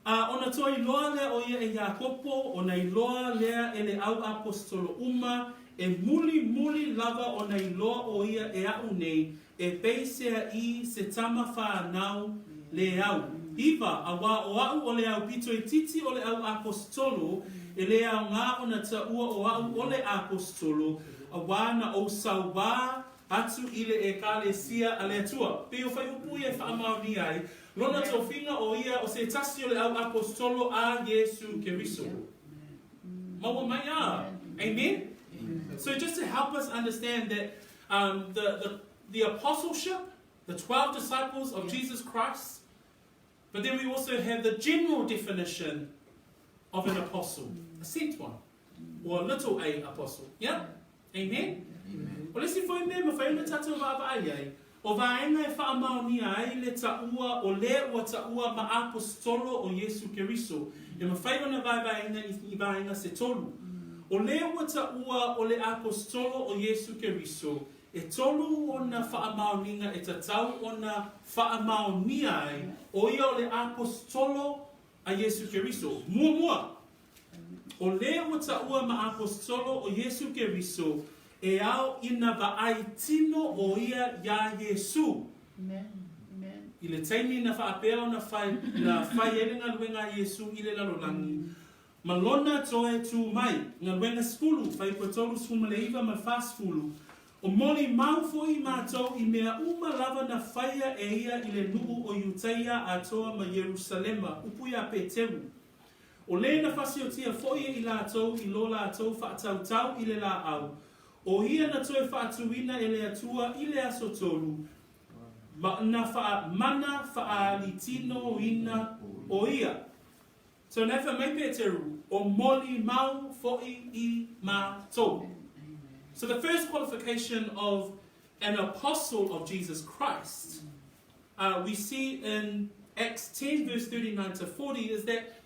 A ona toe iloa lea o ia e Iakopo, ona iloa lea e le au apositolo uma, e mulimuli lava ona iloa o ia e aʻu nei, e peisea i se tama whanau le au. Iva, auā o aʻu o le au pito itiiti o le au apositolo, e lē aogā ona taua o aʻu o le apositolo, auā na ou sauā atu i le Ekalesia a le Atua. Pei o fuaiupu ia e faamaonia ai lona tofiga o ia o se tasi o le au apositolo a Iesu Keriso. Maua mai a? Amen? So just to help us understand that um, the, the, the apostleship, the 12 disciples of Jesus Christ, but then we also have the general definition of an apostle, a sent one, or a little a apostle. Yeah? Amen? Amen. O le isi foi mea e mafai ona tatou vaavaai ai, o vaega e faamaonia ai le taua o le ua taua ma apositolo o Iesu Keriso, e mafai ona vaevaeina i vaega se tolu. O le ua taua o le apositolo o Iesu Keriso, e tolu ona faamaoniga e tatau ona faamaonia ai o ia o le apositolo a Iesu Keriso. Muamua, o le ua taua ma apositolo o Iesu Keriso e ao ina vaai tino o ia iā Iesu. I le taimi na faapea ona fai, na fai ai le galuega a Iesu i le lalolagi, ma lona toe tū mai, Galuega 10, fuaiupu 39 ma le 40, O molimau foi matou i mea uma lava na faia e ia i le nuu o Iutaia atoa ma Ierusalema, upu iā Peteru. O lē na fasiotia foʻi e i latou i lo latou faatautau i le laau, o ia na toe faatuina e le Atua i le aso tolu, ma na faa, mana faaalitinoina o ia. So na fai mai Peteru, o molimau foʻi i matou. So the first qualification of an apostle of Jesus Christ, we see in Acts 10 verse 39 to 40 is that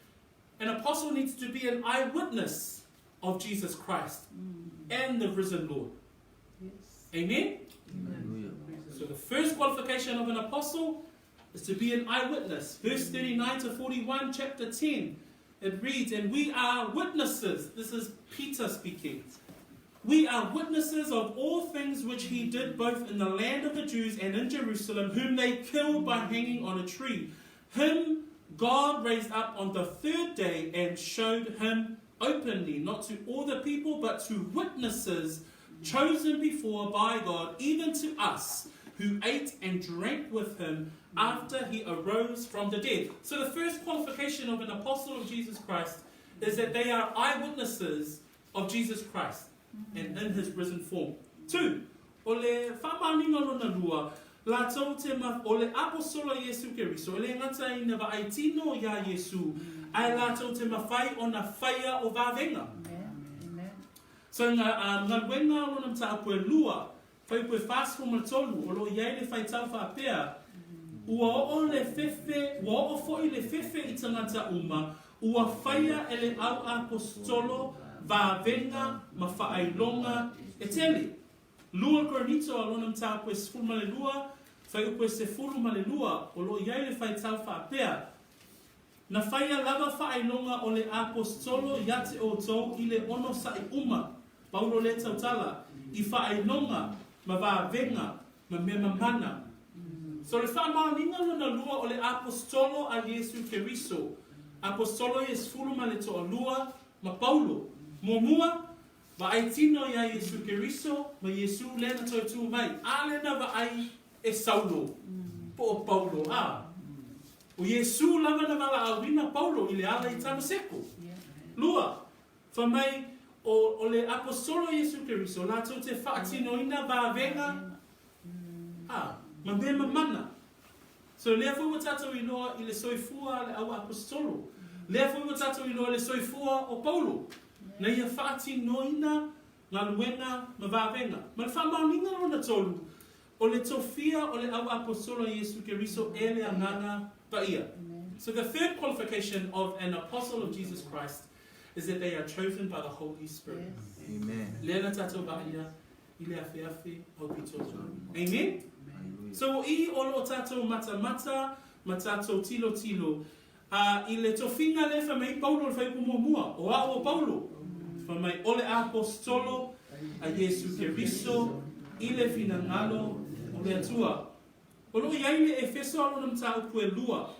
an apostle needs to be an eyewitness of Jesus Christ and the risen Lord. Yes. Amen? Hallelujah. So the first qualification of an apostle is to be an eyewitness. Verse 39 to 41, chapter 10, it reads, And we are witnesses. This is Peter speaking. We are witnesses of all things which he did both in the land of the Jews and in Jerusalem, whom they killed by hanging on a tree. Him God raised up on the third day and showed him openly, not to all the people, but to witnesses chosen before by God, even to us, who ate and drank with him after he arose from the dead. So the first qualification of an apostle of Jesus Christ is that they are eyewitnesses of Jesus Christ and in his risen form. 2. O le faamaoniga lona lua, latou te ma, o le aposolo a Iesu Keriso, e le gata ina vaai tino iā Iesu, ae latou te mafai ona faia o vavega. So nga, um, galuega o lona mataupu e lua, fuaiupu e 43, o lo o i ai le faitau faapea, Ua oo le fefe, ua oo foi le fefe i tagata uma, ua faia e le au apositolo vavega ma faailoga e tele. 2 Korinito a lona mataupu e 12, fuaiupu e 12, o lo o i ai le faitau faapea, Na faia lava faailoga o le apositolo ia te outou i le onosaʻi uma, Paulo lea tautala, i faailoga ma vavega ma mea mamana. So le faamaoniga lona lua o le apositolo a Iesu Keriso, apositolo ia e 12 ma Paulo. Muamua, vaai tino iā Iesu Keriso ma Iesu lea na toe tu mai, ʻaʻole na vaai e Saulo po o Paulo, a ʻo Iesū lava na valaauina Paulo i le ala i Tamaseko. Lua, fai mai ʻo, ʻo le apositolo Iesu Keriso latou te faatinoina vavega, a, ma mea mamana. So lea foi ua tatou iloa i le soifua a le au apositolo. Lea foi ua tatou iloa i le soifua o Paulo, na ia faatinoina galuega ma vavega. Ma le faamaoniga lona tolu, o le tofia o le au apositolo a Iesu Keriso e le Agaga Paia. So the third qualification of an apostle of Jesus Christ is that they are chosen by the Holy Spirit. Yes. Amen. Lea na tatou vaaia i le afeafe aupito. Amen? Hallelujah. So o i o lo o tatou matamata ma tatou tilotilo, a i le tofiga lea fai mai Paulo i le fuaiupu muamua, o a'u o Paulo, fai mai o le apositolo a Iesu Keriso i le finagalo o le Atua. O lo o i ai le Efeso a lona mataupu e lua,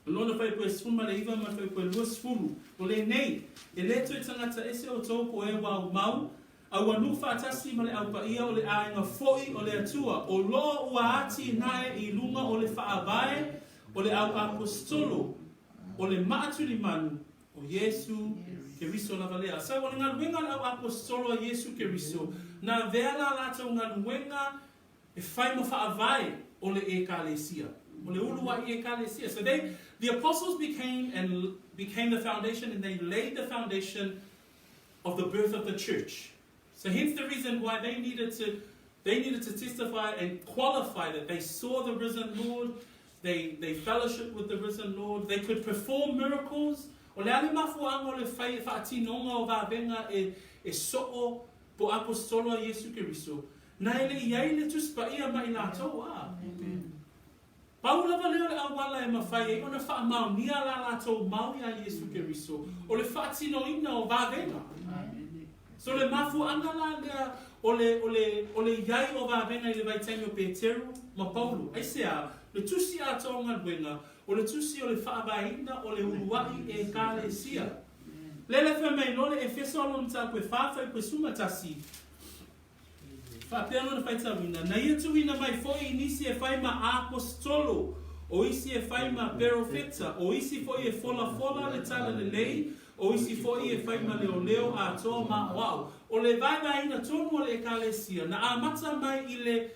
lona fuaiupu e 19 ma le fuaiupu e 20, o lenei, E le toe tagata ese outou po e uaumau, a ua nuu faatasi ma le Au Paia o le aiga foʻi o le Atua, o loo ua atinae i luga o le faavae o le Au Apositolo, o le Maatulimanu, o Iesu Keriso lava lea. So, o le galuega a le Au Apositolo a Iesu Keriso, na avea la latou galuega e fai ma faavae o le Ekalesia, o le uluaʻi Ekalesia. So they, the apostles became and became the foundation and they laid the foundation of the birth of the church. So hence the reason why they needed to they needed to testify and qualify that they saw the risen Lord, they they fellowship with the risen Lord, they could perform miracles. O le a le mafuaaga o le fai faatinoga o vavega e e soo po apositolo a Iesu Keriso, na e le i ai le Tusi Paia ma i latou, a. Pau lava lea o le auala e mafai ai ona faamaonia la latou mau iā Iesu Keriso, o le faatinoina o vavega. So le mafuaaga la lea o le, o le, o le i ai o vavega i le vaitaimi o Peteru ma Paulo. Aisea? Le tusi atoa o galuega, o le tusi o le faavaeina o le uluaʻi Ekalesia. Lele fai mai loa le Efeso a lona mataupu e fa fuaiupu e 11, Faapea lona faitauina, Na ia tuuina mai foi i nisi e fai ma apositolo, O isi e fai ma perofeta, o isi foi e folafola le Talalelei, o isi foi e fai ma leoleo atoa ma aoao. O le vaevaeina tonu o le Ekalesia, na amata mai i le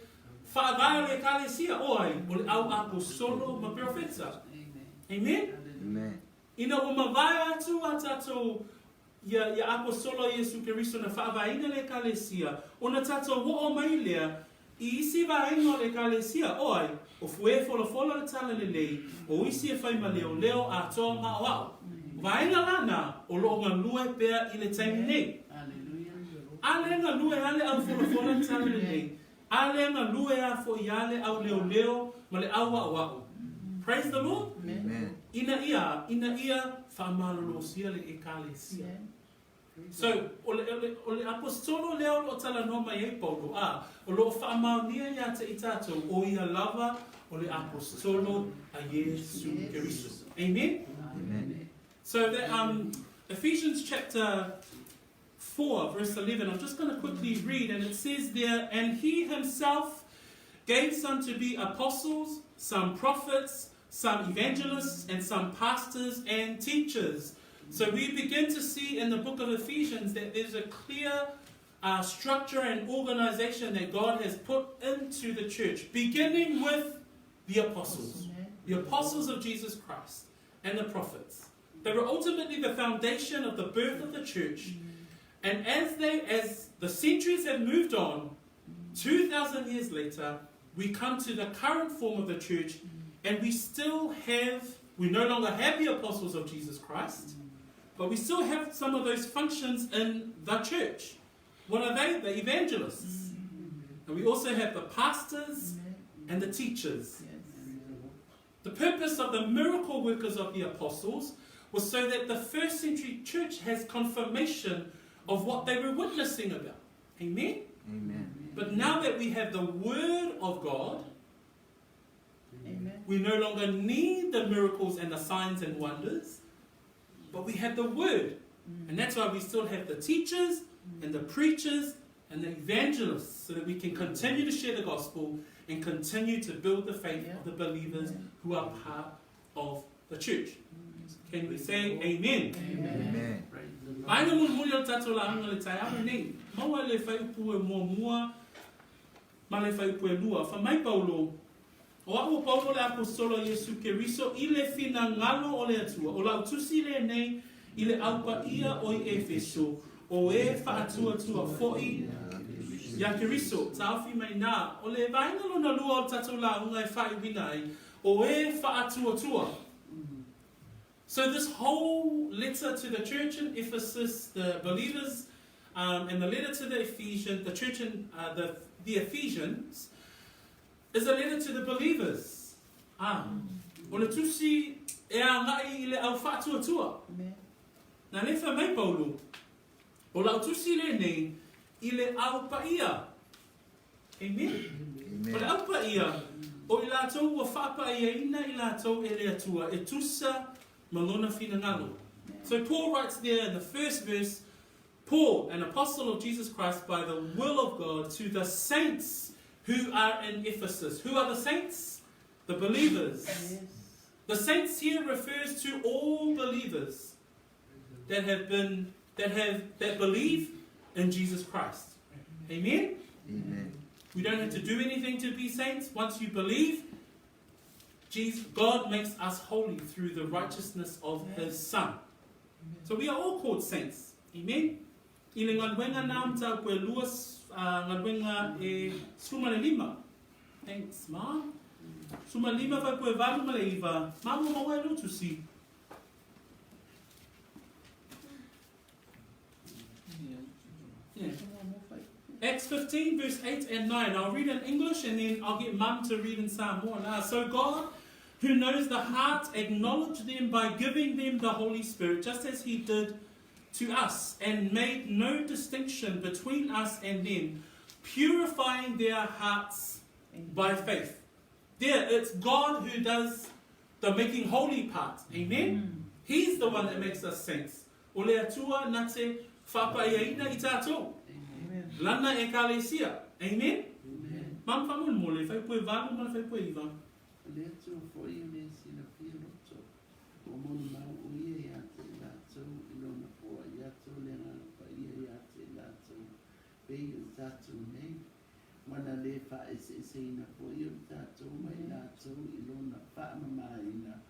faavae o le Ekalesia, o ai? O le au aposolo ma perofeta. Amen? Amen. Ina ua mavae atu a tatou ia, ia Aposolo a Iesu Keriso na faavaeina le Ekalesia, ona tatou oo mai lea i isi vaega o le Ekalesia, o ai? O fuē folafola le Talalelei, o isi e fai ma leoleo atoa ma aoao. O vaega la na o lo o galue pea i le taimi nei. A le galue a le au folafola le Talalelei, a le galue a foi a le au leoleo ma le au aoao. Praise the Lord. Amen. Ina ia, ina ia faamalolosia le Ekalesia. So, o le, o le, o le Apositolo lea o lo o talanoa mai ai Paulo, a, o lo o faamaonia iā te i tatou, o ia lava o le Apositolo a Iesu Keriso. Amen? Amen. So that, Ephesians chapter 4, verse 11, I'm just going to quickly read, and it says there, And he himself gave some to be apostles, some prophets, some evangelists, and some pastors and teachers. So we begin to see in the book of Ephesians that there's a clear structure and organization that God has put into the church, beginning with the apostles, the apostles of Jesus Christ and the prophets. They were ultimately the foundation of the birth of the church. And as they, as the centuries have moved on, 2,000 years later, we come to the current form of the church, and we still have, we no longer have the apostles of Jesus Christ, but we still have some of those functions in the church. What are they? The evangelists. And we also have the pastors and the teachers. The purpose of the miracle workers of the apostles was so that the first century church has confirmation of what they were witnessing about. Amen? Amen. But now that we have the Word of God, Amen. we no longer need the miracles and the signs and wonders, but we have the Word. And that's why we still have the teachers and the preachers and the evangelists, so that we can continue to share the gospel and continue to build the faith of the believers who are part of the church. Can we say amen? Amen. Vaega mulimuli o le tatou lauga i le taeao lenei, maua le fuaiupu e muamua ma le fuaiupu e lua. Fai mai Paulo, O a'u o Paulo le Aposolo a Iesu Keriso i le finagalo o le Atua, o la'u tusi lenei i le Au Paia o i Efeso, o e faatuatua fo'i iā Keriso. Taofi mai nā, o le vaega lona lua o le tatou lauga e faaiuina ai, o e faatuatua. So this whole letter to the church in Ephesus, the believers, and the letter to the Ephesians, the church in the, the Ephesians, is a letter to the believers. Ah, o le tusi e agai i le au faatuatua. Na le fai mai Paulo, o lau tusi lenei i le au paia. Amen. O le Amen. au paia, o i latou ua faapaiaina i latou e le Atua, e tusa ma lona finagalo. So Paul writes there in the first verse, Paul, an apostle of Jesus Christ by the will of God, to the saints who are in Ephesus. Who are the saints? The believers. Yes. The saints here refers to all believers that have been that have that believe in Jesus Christ. Amen. Amen. We don't have to do anything to be saints. Once you believe, Jesus, God makes us holy through the righteousness of His Son. So we are all called saints. Amen. I le galuega na mataupu e lua, galuega e 15. Thanks, ma. 15 fuaiupu e 8 ma le 9. Ma ua maua e lou tusi. Yeah. Acts 15, verse 8 and 9. I'll read in English and then I'll get Mum to read in Samoan. So God, who knows the heart, acknowledged them by giving them the Holy Spirit, just as he did to us, and made no distinction between us and them, purifying their hearts by faith. There, it's God who does the making holy part. Amen? He's the one that makes us saints. O le Atua na te faapaiaina i tatou. Amen. Lana ekalesia. Amen? Mum, faamolemole, fuaiupu e 8 ma le fuaiupu e 9. O le Atua foi e le silafia loto, ua molimau o Ia ia te i latou i Lona foai atu o le Agaga Paia ia te i latou, pei o i tatou nei, ua na le faaeseeseina foi o i tatou ma i latou i Lona faamamaina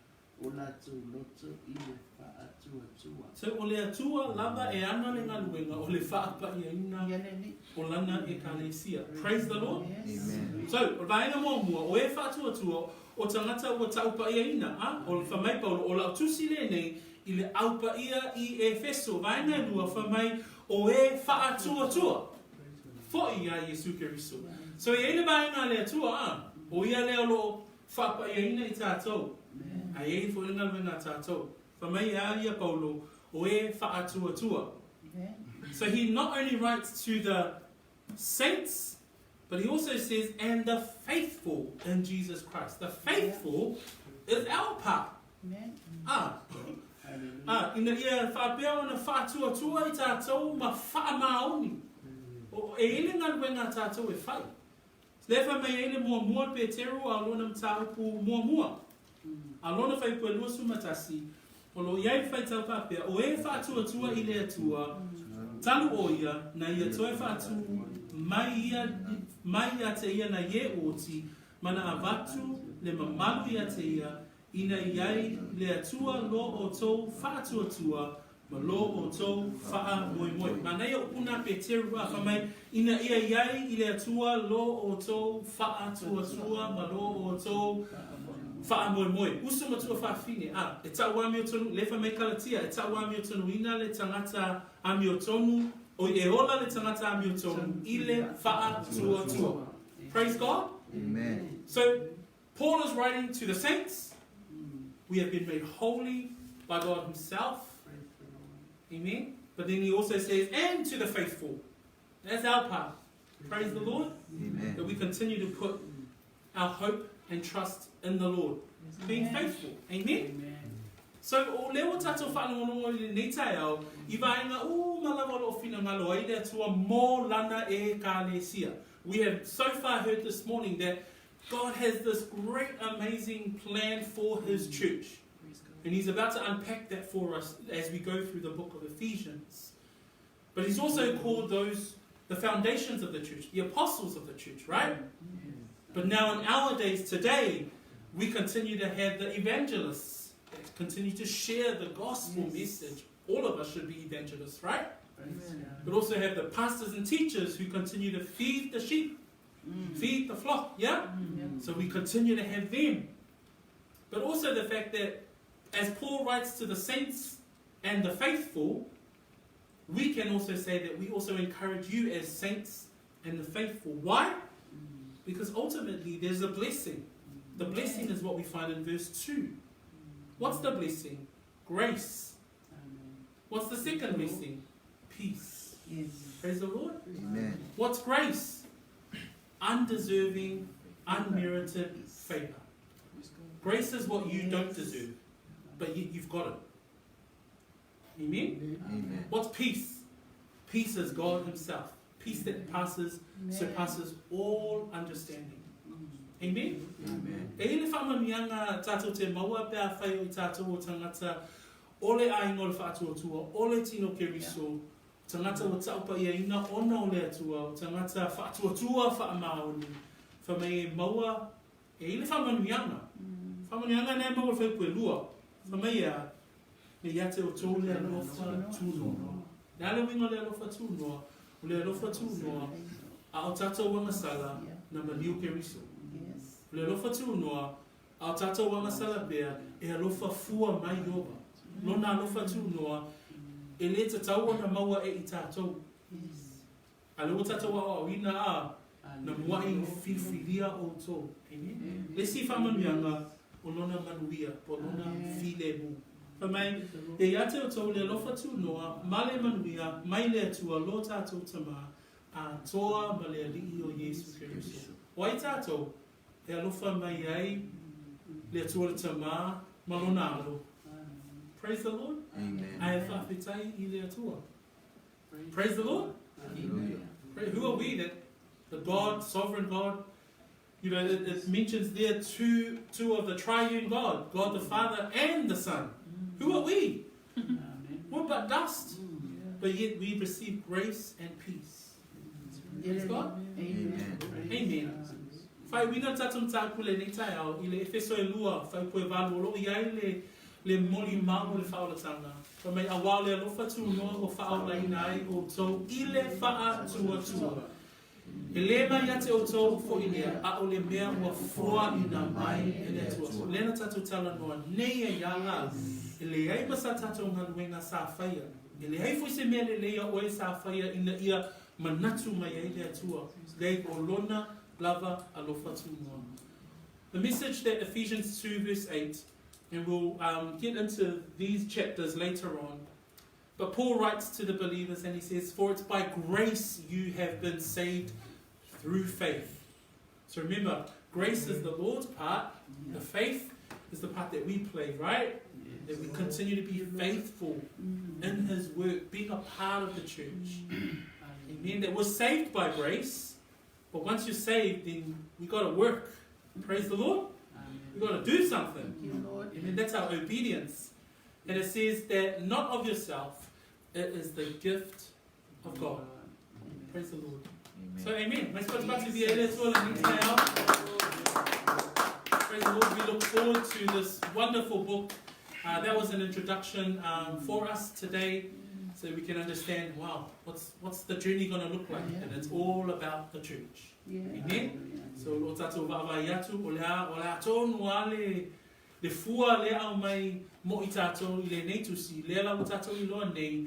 o latou loto i le faatuatua. So o le Atua lava e ana le galuega o le faapaiaina o Lana Ekalesia. Praise the Lord. Amen. So, o le vaega muamua, o e faatuatua, o tagata ua taupaiaina, a, o le fai mai Paulo, o lau tusi lenei i le aupaia i Efeso. Vaega e lua, fai mai, o e faatuatua foi iā Iesu Keriso. So, e i ai le vaega a le Atua, a, o ia lea o lo o faapaiaina i tatou, a e i ai foi le galuega a tatou. Fai mai a ia Paulo, o e faatuatua. So he not only writes to the saints, but he also says, and the faithful in Jesus Christ. The faithful is our part. Ah, ah, ina ia faapea ona faatuatua i tatou ma faamaoni. O, e i ai le galuega a tatou e fai. Lea fai mai ai le muamua le Peteru a o lona mataupu muamua, a lona faipua 21, o lo o i ai le faitau faapea, O e faatuatua i le Atua, talu o ia, na ia toe faatu mai ia mai ia te ia na ie oti, ma na avatu le mamalu ia te ia, ina i ai le Atua lo outou faatuatua ma lo outou faamoemoe. Manaia upu na Peteru a fai mai, ina ia i ai i le Atua lo outou faatuatua ma lo outou faamoemoe. Uso ma tuafafine, a, e tau amiotonu, lea fai mai Kalatia, e tau amiotonuina le tagata amiotonu, oi e ola le tagata amiotonu i le faatuatua. Praise God. Amen. So, Paul is writing to the saints. We have been made holy by God Himself. Amen. But then he also says, and to the faithful. That's our part. Praise the Lord. Amen. That we continue to put our hope and trust in the Lord. Being faithful. Amen. Amen. So, o lea ua tatou faalogologo i lenei taeao i vaega uma lava o lo o finagalo ai le Atua mo Lana Ekalesia. We have so far heard this morning that God has this great amazing plan for His church. And He's about to unpack that for us as we go through the book of Ephesians. But He's also called those the foundations of the church, the apostles of the church, right? But now in our days today, we continue to have the evangelists that continue to share the gospel Yes. message. All of us should be evangelists, right? Praise God. But also have the pastors and teachers who continue to feed the sheep, feed the flock, yeah? So we continue to have them. But also the fact that as Paul writes to the saints and the faithful, we can also say that we also encourage you as saints and the faithful. Why? Because ultimately there's a blessing. The blessing is what we find in verse 2. What's the blessing? Grace. Amen. What's the second blessing? Peace. Yes. Praise the Lord. Amen. What's grace? Undeserving, unmerited favor. Grace is what you don't deserve, but yet you've got it. Amen? Amen. What's peace? Peace is God Himself. Peace that passes, surpasses all understanding. Amen? Amen. E i le faamanuiaga tatou te maua pe afai o i tatou o tagata o le aiga o le faatuatua, o le tino Keriso, tagata ua taupaiaina ona o le Atua, o tagata faatuatua faamaoni, fai mai e maua e i le faamanuiaga. Faamanuiaga na e maua i le faipue lua, fai mai e a, Me ia te outou le alofa tunoa. Le a le uiga o le alofa tunoa? O le alofa tunoa, a o tatou agasala, na maliu Keriso. O le alofa tunoa, a o tatou agasala pea, e alofa fua mai Ioba. Lona alofa tunoa, e le tatau ona maua e i tatou. A lea ua tatou aoaoina a, na mua'i filifilia outou. Amen. Le isi faamanuiaga, o lona manuia, po o lona filemu. Fai mai, E ia te outou le alofa tunoa ma le manuia mai le Atua lo tatou Tama atoa ma le Alii o Iesu Keriso. O ai tatou e alofa mai ai le Atua le Tama ma lona Alo? Praise the Lord. Amen. Ae faafetai i le Atua. Praise the Lord. Hallelujah. Who are we that the God, sovereign God, You know, it mentions there two of the triune God, God the Father and the Son. Who are we? We're but dust. But yet we receive grace and peace. Praise God. Amen. Amen. Faaiuina le tatou mataupu i lenei taeao i le Efeso e lua, faaiupu e valu, o lo o i ai le, le molimau o le faaolataga. Fai mai, Auā o le alofa tunoa ua faaolaina ai outou i le faatuatua. E lē mai ia te outou foʻi lea, a o le mea ua foaʻina mai e le Atua. O lea na tatou talanoa nei ai iā lau, e leai ma sa tatou galuega sa faia, e leai foi se mea lelei a oe sa faia ina ia manatu mai ai le Atua, leai o Lona lava alofa tunoa. The message that Ephesians 2 verse 8, and we'll get into these chapters later on, but Paul writes to the believers and he says, For it's by grace you have been saved through faith. So remember, grace is the Lord's part, the faith is the part that we play, right? That we continue to be faithful in His work, being a part of the church. Amen. That we're saved by grace, but once you're saved, then we got to work. Praise the Lord. We got to do something. Thank you, Lord. Amen. That's our obedience. And it says that not of yourself, it is the gift of God. Praise the Lord. Amen. So, amen. Praise the Lord. We look forward to this wonderful book. That was an introduction for us today, so we can understand, wow, what's the journey going to look like? And it's all about the church. Amen. So, o tatou vaavaai atu, o le a, o le a tonu a le fua lea aumai mo i tatou i lenei tusi, lea la ua tatou iloa nei,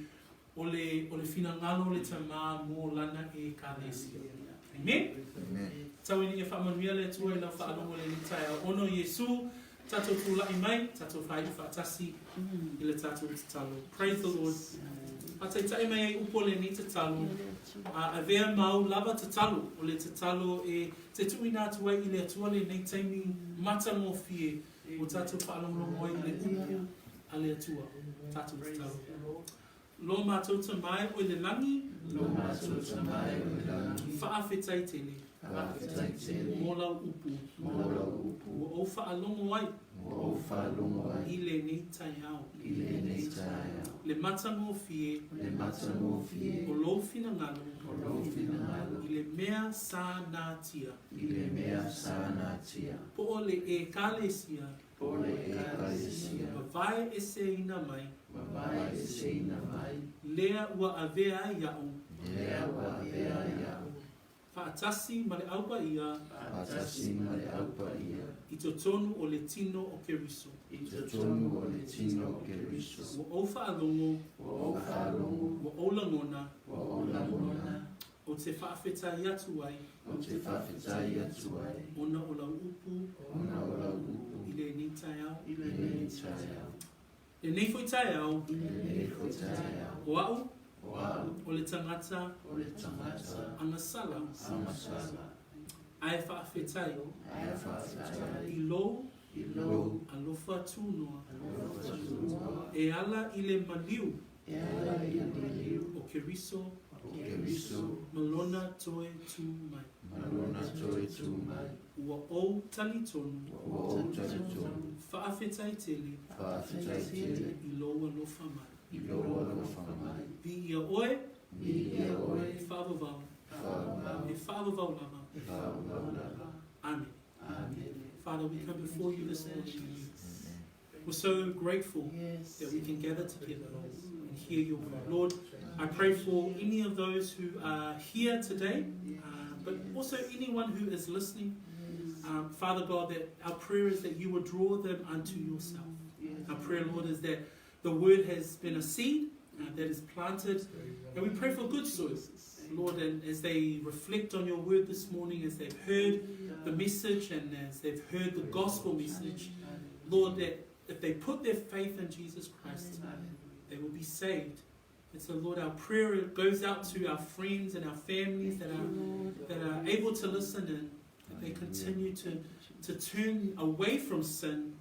o le finagalo o le Tamā mo lana Ekalesia. Amen? Amen. Tau ina ia faamanuia le Atua i lau faalogo i lenei taeao. Ono Iesu, tatou tula'i mai, tatou faai'u faatasi i le tatou tatalo. Praise the Lord. Faataitai mai ai upu o lenei tatalo, a avea mau lava tatalo, o le tatalo e te tuuina atu ai i le Atua lenei taimi matagofie ua tatou faalogologo ai i le upu a le Atua. Tatou tatalo. Lo matou Tamā e o i le lagi, Lo matou Tamā e o i le lagi, faafetai tele faafetai tele mo lau upu mo lau upu ua ou faalogo ai ua ou faalogo ai i lenei taeao. i lenei taeao. Le matagofie Le matagofie o lou finagalo o lou finagalo i le mea sa natia. i le mea sa natia. Po o le Ekalesia Po o le Ekalesia vavaeeseina mai vavaeeseina mai lea ua avea ai a'u lea ua avea ai a'u faatasi ma le Au Paia faatasi ma le Au Paia i totonu o le tino o Keriso. i totonu o le tino o Keriso. Ua ou faalogo, Ua ou faalogo, ua ou lagona, ua ou lagona, ou te faafetai atu ai ou te faafetai atu ai ona o lau upu ona o lau upu i lenei taeao. i lenei taeao. Lenei foi taeao, I lenei foi taeao, o a'u o a'u o le tagata o le tagata agasala agasala ae faafetai ae faafetai i lou i lou alofa tunoa alofa tunoa e ala i le maliu e ala i le maliu o Keriso o Keriso ma lona toe tu mai. ma lona toe tu mai. Ua ou talitonu Ua ou talitonu faafetai tele faafetai tele i lou alofa mai. i lou alofa mai. Viia oe Viia oe e faavavau faavavau e faavavau lava. e faavavau lava. Amen. Amen. Father, we come before you this morning. Amen. We're so grateful Yes. that we can gather together and hear your word. Lord, I pray for any of those who are here today, but also anyone who is listening. Father God, that our prayer is that you would draw them unto yourself. Our prayer, Lord, is that the word has been a seed that is planted, and we pray for good soil. Lord, and as they reflect on your word this morning, as they've heard the message and as they've heard the gospel message, Lord, that if they put their faith in Jesus Christ, they will be saved. And so, Lord, our prayer goes out to our friends and our families that are able to listen in, that they continue to turn away from sin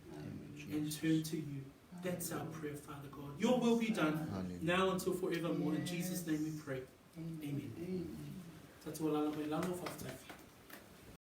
and turn to you. That's our prayer, Father God. Your will be done Hallelujah. now until forevermore. In Jesus' name we pray. Amen. Tatou alala mai lalo, faafetai.